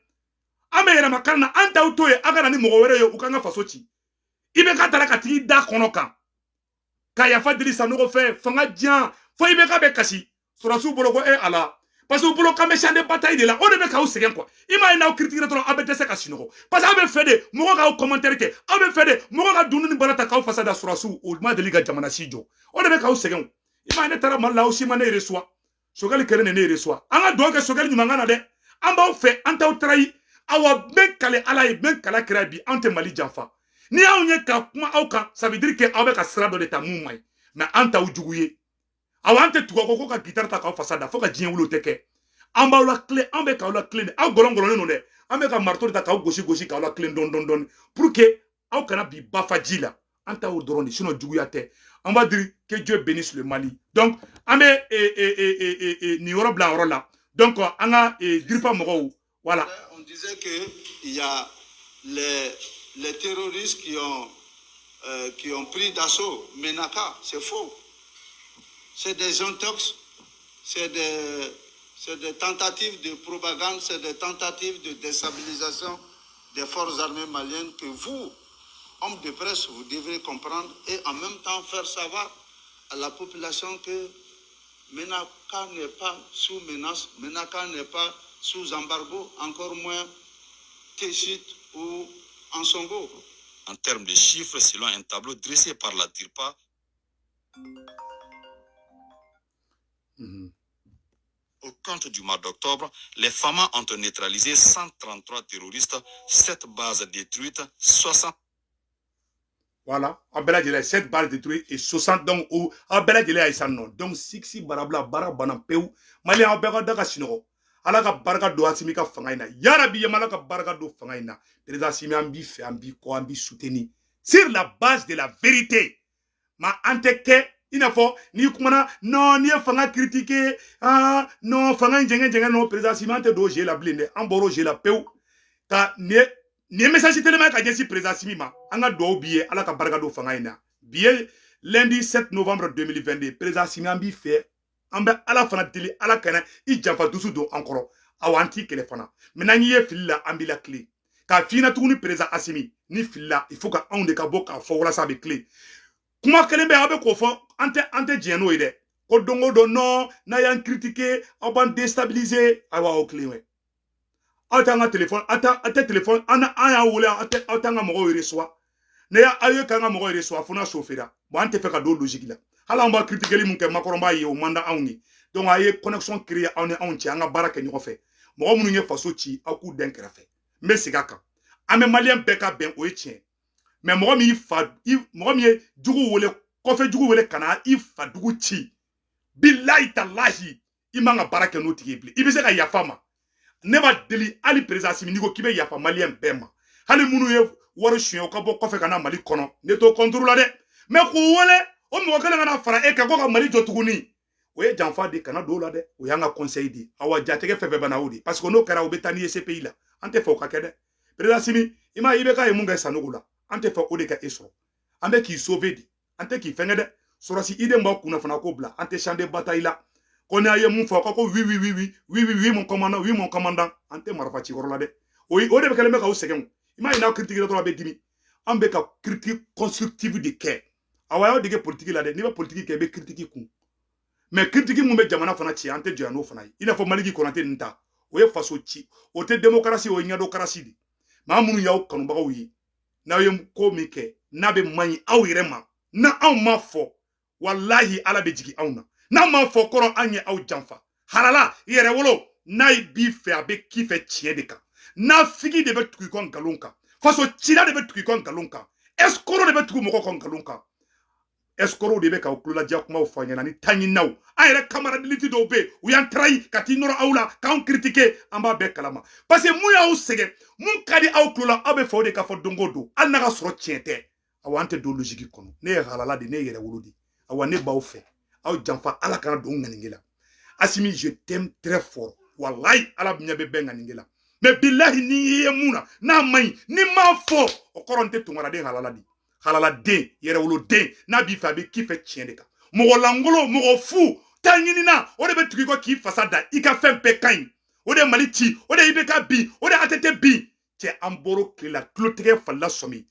An bɛ yɛlɛma kalan na, an t'aw to yen. Aw ka na ni mɔgɔ wɛrɛ ye, u k'an ka faso ci. I bɛ ka taara ka tigi da kɔnɔ kan ka yafa deli Sanogo fɛ, fanga diyan fo i bɛ ka bɛ kasi. Sɔrɔsiw bolo ko e ala, parce que u bolo k'an bɛ champ de bataille de la. O de bɛ k'aw sɛgɛn quoi. I m'a ye, n'aw critiquer dɔrɔn, aw bɛ dɛsɛ ka sunɔgɔ, parce que aw bɛ fɛ de mɔgɔ k'aw commentaire kɛ, aw bɛ fɛ de mɔgɔ ka dununi ni baara ta k'aw fasa da. Sɔrɔsiw, o ma deli ka jamana si jɔ. O de bɛ k'aw sɛgɛn. I m'a ye, ne taara Mali la, aw si ma ne reçoit. Choguel kelen de ne reçoit. An ka dugawu kɛ Choguel ɲuman na dɛ. An b'aw fɛ, an t'aw trahi. Awa, n bɛ kale ala ye, n bɛ kala kira bi, an tɛ Mali janfa. Ni y'anw ye ka kuma aw kan, ça veut dire que aw bɛ ka sira dɔ de ta mun man ɲi. Mais an t'aw jugu ye. Awa, an tɛ tugu aw kɔ ko ka guitare ta k'aw fasa da fo ka diɲɛ wuli, o tɛ kɛ. An b'aw la tilen, an bɛ k'aw la tilen de. Aw gɔlɔn gɔlɔnnen don dɛ. An bɛ ka marteau de ta k'aw gosi gosi k'aw la tilen dɔɔni dɔɔni dɔɔni pour que aw kana bi bafa ji la. An t'aw dɔrɔn de, sinon juguya tɛ. On va dire que Dieu bénisse le Mali. Donc an bɛ nin yɔrɔ bila yɔrɔ la. Donc an ka DIRPA mɔgɔw, voilà. On disait que il y a les terroristes qui ont pris d'assaut Menaka. C'est faux. C'est des intox, c'est des tentatives de propagande, c'est des tentatives de déstabilisation des forces armées maliennes que vous, hommes de presse, vous devrez comprendre et en même temps faire savoir à la population que Menaka n'est pas sous menace, Menaka n'est pas sous embargo, encore moins Tessit ou Ansongo. En termes de chiffres, selon un tableau dressé par la DIRPA, Au compte du mois d'octobre, les FAMA ont neutralisé 133 terroristes, 7 bases détruites, 60. Voilà, an bɛɛ lajɛlen, 7 bases détruites et 60. Donc o aw bɛɛ lajɛlen y'a ye sisan nɔ. Donc six barabila, baara banna pewu. Maliyɛn, aw bɛɛ ka da ka sunɔgɔ. Ala ka barika don Asimi ka fanga in na. Yarabi yɛmɛ, Ala ka barika don fanga in na. Président Asimi, an b'i fɛ, an b'i kɔ, an b'i soutenir sur la base de la vérité. Ma an tɛ kɛ i n'a fɔ n'i kumana, non, n'i ye fanga critiquer, ah non, fanga in jɛngɛ jɛngɛ. Non, président Asimi, an tɛ don o jeu la bilen dɛ, an bɔr'o jeu la pewu. Ka nin ye message telema ye ka ɲɛsin président Asimi ma. An ka dugawu b'i ye, Ala ka barika don fanga in na. Bi ye lundi 7 novembre 2022. Président Asimi, an b'i fɛ, an bɛ Ala fana deli, Ala kana i janfa dusu don an kɔrɔ. Awa, an t'i kɛlɛ fana, mais n'an y'i ye fili la, an b'i la tile k'a f'i ɲɛna tuguni. Président Asimi, ni fili la, il faut ka anw de ka bɔ k'a fɔ walasa a bɛ tilen. Kuma kelen bɛ, aw bɛ k'o fɔ, an tɛ diɲɛ n'o ye dɛ, ko don o don, non, n'a y'an critiquer, aw b'an déstabiliser. Ayiwa, o tilen wɛ, aw t'an ka téléphone, aw tɛ téléphone, an y'a wele, aw t'an ka mɔgɔw reçoit. Ne y'a aw ye k'an ka mɔgɔw reçoit fo n'a sofera. Bon, an tɛ fɛ ka don logique la. Hali an b'a critiquer mun kɛ, Macron b'a ye, o man di anw ye. Donc a ye connexion créer aw ni anw cɛ, an ka baara kɛ ɲɔgɔn fɛ. Mɔgɔ minnu ye faso ci, aw k'u dɛn kɛrɛfɛ. N bɛ segin a kan, an bɛ maliyɛn bɛɛ ka bɛn, o ye tiɲɛ. Mais mɔgɔ min fa, mɔgɔ min ye jugu wele, kɔfɛ jugu wele ka na i fa dugu ci, bilayi talahi, i man ka baara kɛ n'o tigi ye bilen. I bɛ se ka yafa ma. Ne b'a deli hali président Asimi, n'i ko k'i bɛ yafa maliyɛn bɛɛ ma, hali minnu ye wari suɲɛ, o ka bɔ kɔfɛ ka na Mali kɔnɔ, ne t'o contre la dɛ. Mais k'u wele, o mɔgɔ kelen ka na fara e kan ko ka Mali jɔ tuguni, o ye janfa de. Kana don o la dɛ. O y'an ka conseil di. Awa, jatigɛ fɛn fɛn bɛ na, o de, parce que n'o kɛra, u bɛ taa n'i ye CPI la. An tɛ fɛ o ka kɛ dɛ. Président Asimi, i ma i bɛ k'a ye mun kɛ Sanogo la, an tɛ fɛ o de ka e sɔrɔ. An bɛ k'i sauver de, an tɛ k'i fɛngɛ dɛ. Sɔrɔsi iden b'aw kunna fana k'o bila, an tɛ champ de bataille la. Ko n'a ye mun fɔ, ko oui, oui, oui, oui, oui, oui, oui, mon commandant, oui, mon commandant. An tɛ marifa ci yɔrɔ la dɛ. O de bɛ kɛlen bɛ k'aw sɛgɛn. I m'a ye, n'aw critique dɔrɔn, a bɛ dimi. An bɛ ka critique constructive de kɛ. Awa, y'aw dege politique la dɛ. N'i bɛ politique kɛ, i bɛ critique kun. Mais critique mun bɛ jamana fana ci, an tɛ jɔ n'o fana ye. I n'a fɔ Maliki Konate nin ta, o ye faso ci, o tɛ démocratie, o ye ɲɛdɔnkarasi de. Maa minnu y'aw kanubagaw ye, n'aw ye ko min kɛ n'a bɛ man ɲi aw yɛrɛ ma, na anw ma fɔ, walahi, Ala bɛ jigin anw na. N'an m'a fɔ kɔrɔ, an ye aw janfa. Halala yɛrɛ wolo, n'a b'i fɛ, a bɛ k'i fɛ tiɲɛ de kan. Nafigi de bɛ tugu i kɔ nkalon kan, faso cila de bɛ tugu i kɔ nkalon kan, escroc de bɛ tugu mɔgɔ kɔ nkalon kan. Escroc de bɛ k'aw tuloladiya kumaw fɔ an ɲɛna ni taɲinaw. An yɛrɛ camarade dɔw bɛ yen, u y'an trahi ka t'i nɔrɔ aw la k'anw critiquer. An b'a bɛɛ kalama, parce que mun y'aw sɛgɛn, mun ka di aw tulo la, aw bɛ fɛ o de ka fɔ don o don, hali n'a ka sɔrɔ tiɲɛ tɛ. Awa, an tɛ don logique kɔnɔ. Ne ye halala de, ne ye yɛrɛ wolo de. Awa, ne b'aw fɛ, aw janfa, Ala kana don ŋaninge la. Asimi, je t'aime très fort. Wallahi, Ala ɲɛ bɛ bɛɛ ŋaninge la. Mais bilahi, n'i ye mun na n'a man ɲi, ni m'a fɔ, o kɔrɔ n tɛ tunkaraden halala di. Halaladen, yɛrɛwoloden, n'a b'i fɛ, a bɛ k'i fɛ tiɲɛ de kan. Mɔgɔ lankolon, mɔgɔ fu ta ɲinina, o de bɛ tugu i kɔ k'i fasa da i ka fɛn bɛɛ ka ɲi. O de ye Mali ci, o de ye IBK bin, o de ye ATT bin. Cɛ, an bɔr'o tile la, tulotigɛ falila sɔmi,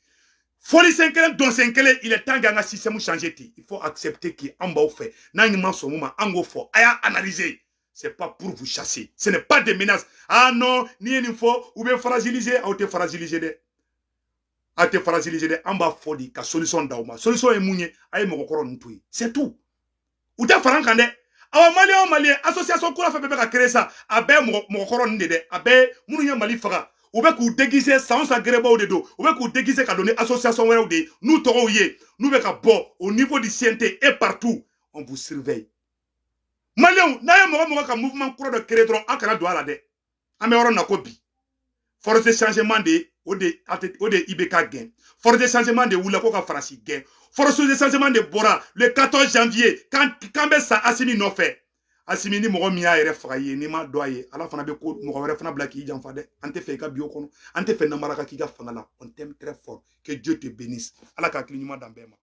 fɔli sen kelen, dɔn sen kelen. Il est temps k'an ka système changer ten. Il faut accepter que an b'aw fɛ, n'an ma sɔn mun ma, an k'o fɔ, a y'a analyser. C'est pas pour vous chasser, ce n'est pas des menaces. Ah non, n'i ye nin fɔ, u bɛ fragiliser. Aw tɛ fragiliser dɛ, aw tɛ fragiliser dɛ. An b'a fɔ de ka solution d'aw ma. Solution ye mun ye? A ye mɔgɔkɔrɔ ninnu to yen, c'est tout. U tɛ fara an kan dɛ. Awa, maliyɛn o maliyɛn, association kura fɛn fɛn bɛ ka créer sa, a bɛɛ mɔgɔkɔrɔ ninnu de dɛ. A bɛɛ minnu ye Mali faga, u bɛ k'u déguiser. San o san, gɛrɛbaw de don, u bɛ k'u déguiser ka don ni association wɛrɛw de ye, n'u tɔgɔw ye, n'u bɛ ka bɔ au niveau du CNT et partout. On vous surveille. Maliyɛnw, n'a ye mɔgɔ mɔgɔ ka mouvement kura dɔ créer dɔrɔn, aw kana don a la dɛ. An bɛ yɔrɔ min na ko bi, force de changement de, o de IBK gɛn. Force de changement de wulila ko ka Faransi gɛn. Force de changement de bɔra le 14 janvier k'an bɛ sa Asimi nɔfɛ. Asimi, ni mɔgɔ min y'a yɛrɛ faga i ye, n'i ma dɔn a ye, Ala fana bɛ ko mɔgɔ wɛrɛ fana bila k'i janfa dɛ. An tɛ fɛ i ka bi o kɔnɔ, an tɛ fɛ namara ka k'i ka fanga la. On t'aime très fort, que Dieu te bénisse. Ala ka hakili ɲuman d'an bɛɛ ma.